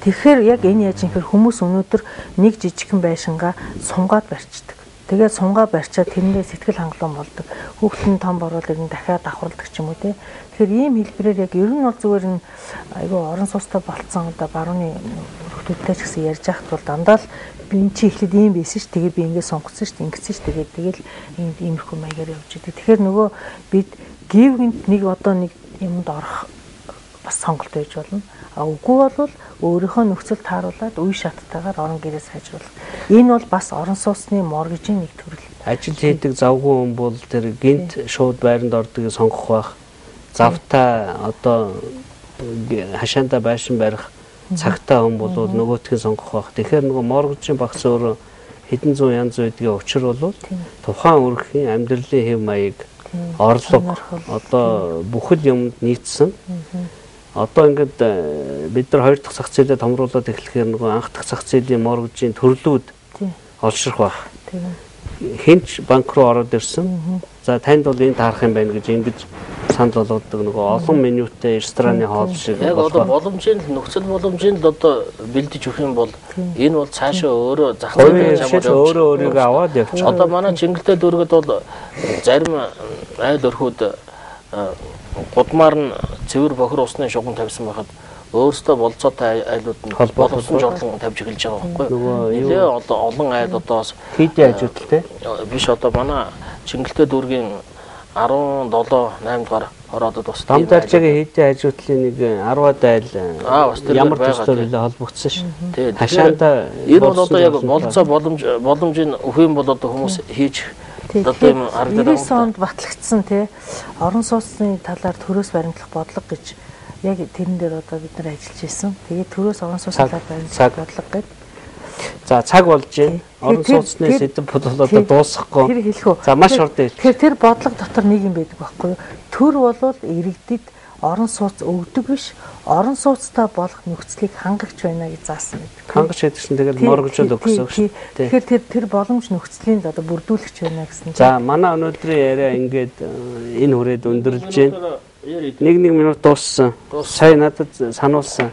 Тэгэхээр яг энэ яаж юм хэр хүмүүс өнөөдөр нэг жижигхэн байшингаа сунгаад барьчихдаг. Тэгээд сунгаа барьчаад тэрэндээ сэтгэл хангалуун болдог. Хүүхэд нь том борвол ирнэ дахиад давхарладаг ч юм уу тий. Тэгэхээр ийм хэлбэрээр яг ер нь бол зүгээр нь айгүй орон сууцтай болцсон одоо барууны өргөтүүдтэй ч гэсэн ярьж байхад бол дандаа л би энэ чи эхлээд ийм байсан ш. Тэгээ би ингэ сонгоцсон ш. Ингэсэн ш. Тэгээд тэгэл иймэрхүү маягаар явж идэг. Тэгэхээр нөгөө бид гівгэнт нэг одоо нэг юмд орох бас сонголт байж болно. А үгүй бол өөрийнхөө нөхцөл тааруулаад үе шаттайгаар орон гэрээ сайжруулах. Энэ бол бас орон сууцны моргижийн нэг төрөл. Ажил хийдэг завгүй хүн бол тэр гинт шууд байранд ордгийг сонгох байх. Завтай одоо хашаандаа байшин барих цагтаа хүн бол нөгөөтгийг сонгох байх. Тэгэхээр нөгөө моргижийн багц өөрөө хэдэн зуун янз байдгийн учир бол тухайн өрхийн амьдралын хэв маяг, орлого одоо бүхэл юмд нийцсэн. Одоо ингээд бид нар хоёр дахь зах зээлээ томруулаад эхлэхээр нөгөө анх дахь зах зээлийн моргижийн төрлүүд олширх байх. Хинч банк руу ороод ирсэн. За танд бол энэ таарах юм байна гэж ингэж санал болгодог нөгөө олон менютэй рестораны хоол шиг. Яг одоо боломжийн л нөхцөл боломжийн л одоо бэлдэж өгөх юм бол энэ бол цаашаа өөрөө зах зээлийн чамаар өөрөө өөрийгөө аваад явчих. Одоо манай Чингэлтэй дүүргэд бол зарим айл өрхүүд гудмаар нь цэвэр бохир усны шугам тавьсан байхад өөрсдөө болцоотой айлууд нь боловсон жорлон тавьж эхэлж байгаа байхгүй юу? Нэлээ олон айл одоо бас хийдийн ажуудал те биш одоо манай Чингэлтэй дүүргийн 17 8 дугаар Ороодод бас Дам даржаагийн хийдийн хажуутлын нэг 10 айл ямар төслөөр нэлээ холбогдсон ш. Хашаанда энэ бол одоо яг болцоо боломжийг өгөх юм бол одоо хүмүүс хийж одоо юм харагдаад байна. 99 онд батлагдсан тий орон сууцны талаар төрөөс баримтлах бодлого гэж яг тэрэн дээр одоо бид нар ажиллаж исэн. Тэгээд төрөөс орон сууцны талаар баримтлах бодлого гэдэг. За цаг болж байна. Орон сууцны сэдэв бол одоо дуусахгүй. Тэр хэлэх үү. За маш хурдан хэлэх. Тэгэхээр тэр бодлого дотор нэг юм байдаг байхгүй юу? Төр болвол иргэдэд орон сууц өгдөг биш, орон сууцтай болох нөхцөлийг хангагч байна гэж заасан байдаг. Хангагч гэдэг чинь тэгэл моргожол өгсөн шүү дээ. Тэгэхээр тэр боломж нөхцөлийн одоо бүрдүүлэгч байна гэсэн. За манай өнөөдрийн яриа ингээд энэ хүрээд өндөрлөж байна. 1 минут дууссан. Сая надад сануулсан.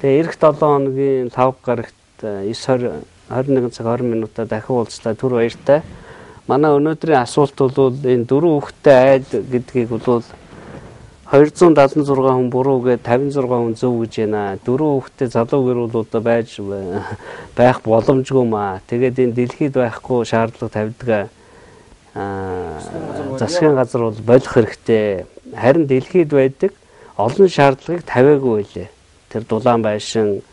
Тэгээ эх 7 хоногийн 5 гарагт 9:20 21 цаг 20 минутаа дахин уулзлаа. Түр баяртай. Манай өнөөдрийн асуулт бол энэ дөрвөн хүүхэдтэй айд гэдгийг бол 276 хүн буруу гээд 56 хүн зөв гэж байна. Дөрвөн хүүхэдтэй залуу гэр бол одоо байх боломжгүй маа. Тэгээд энэ дэлхийд байхгүй шаардлага тавьдаг засгийн газар бол болох хэрэгтэй. Харин дэлхийд байдаг олон шаардлагыг тавиагүй байлээ. Тэр дулаан байшин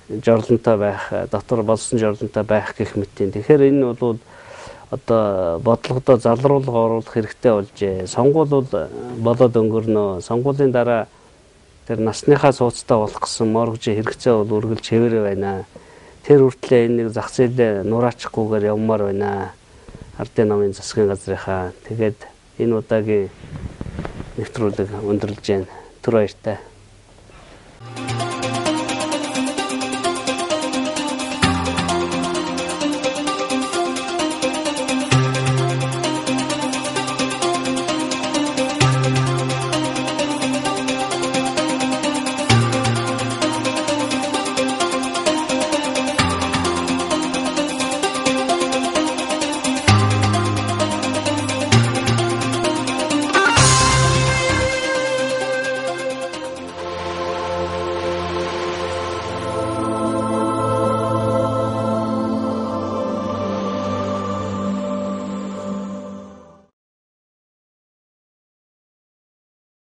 жорлонтой байх, дотор болсон жорлонтой байх гэх мэтийн. Тэгэхээр энэ бол одоо бодлогодоо залруулга оруулах хэрэгтэй болжээ. Сонгуул бол болоод өнгөрнө. Сонгуулийн дараа тэр насныхаа сууцтай болох гэсэн моргожийн хэрэгцээ бол үргэлж хэвээрээ байна. Тэр хүртлээр энэ нэг зах зээлээ нураачихгүйгээр явмаар байна. Ардын намын засгийн газрынхаа. Тэгээд энэ удаагийн нэвтрүүлэг өндөрлөж байна. Түр баяртай.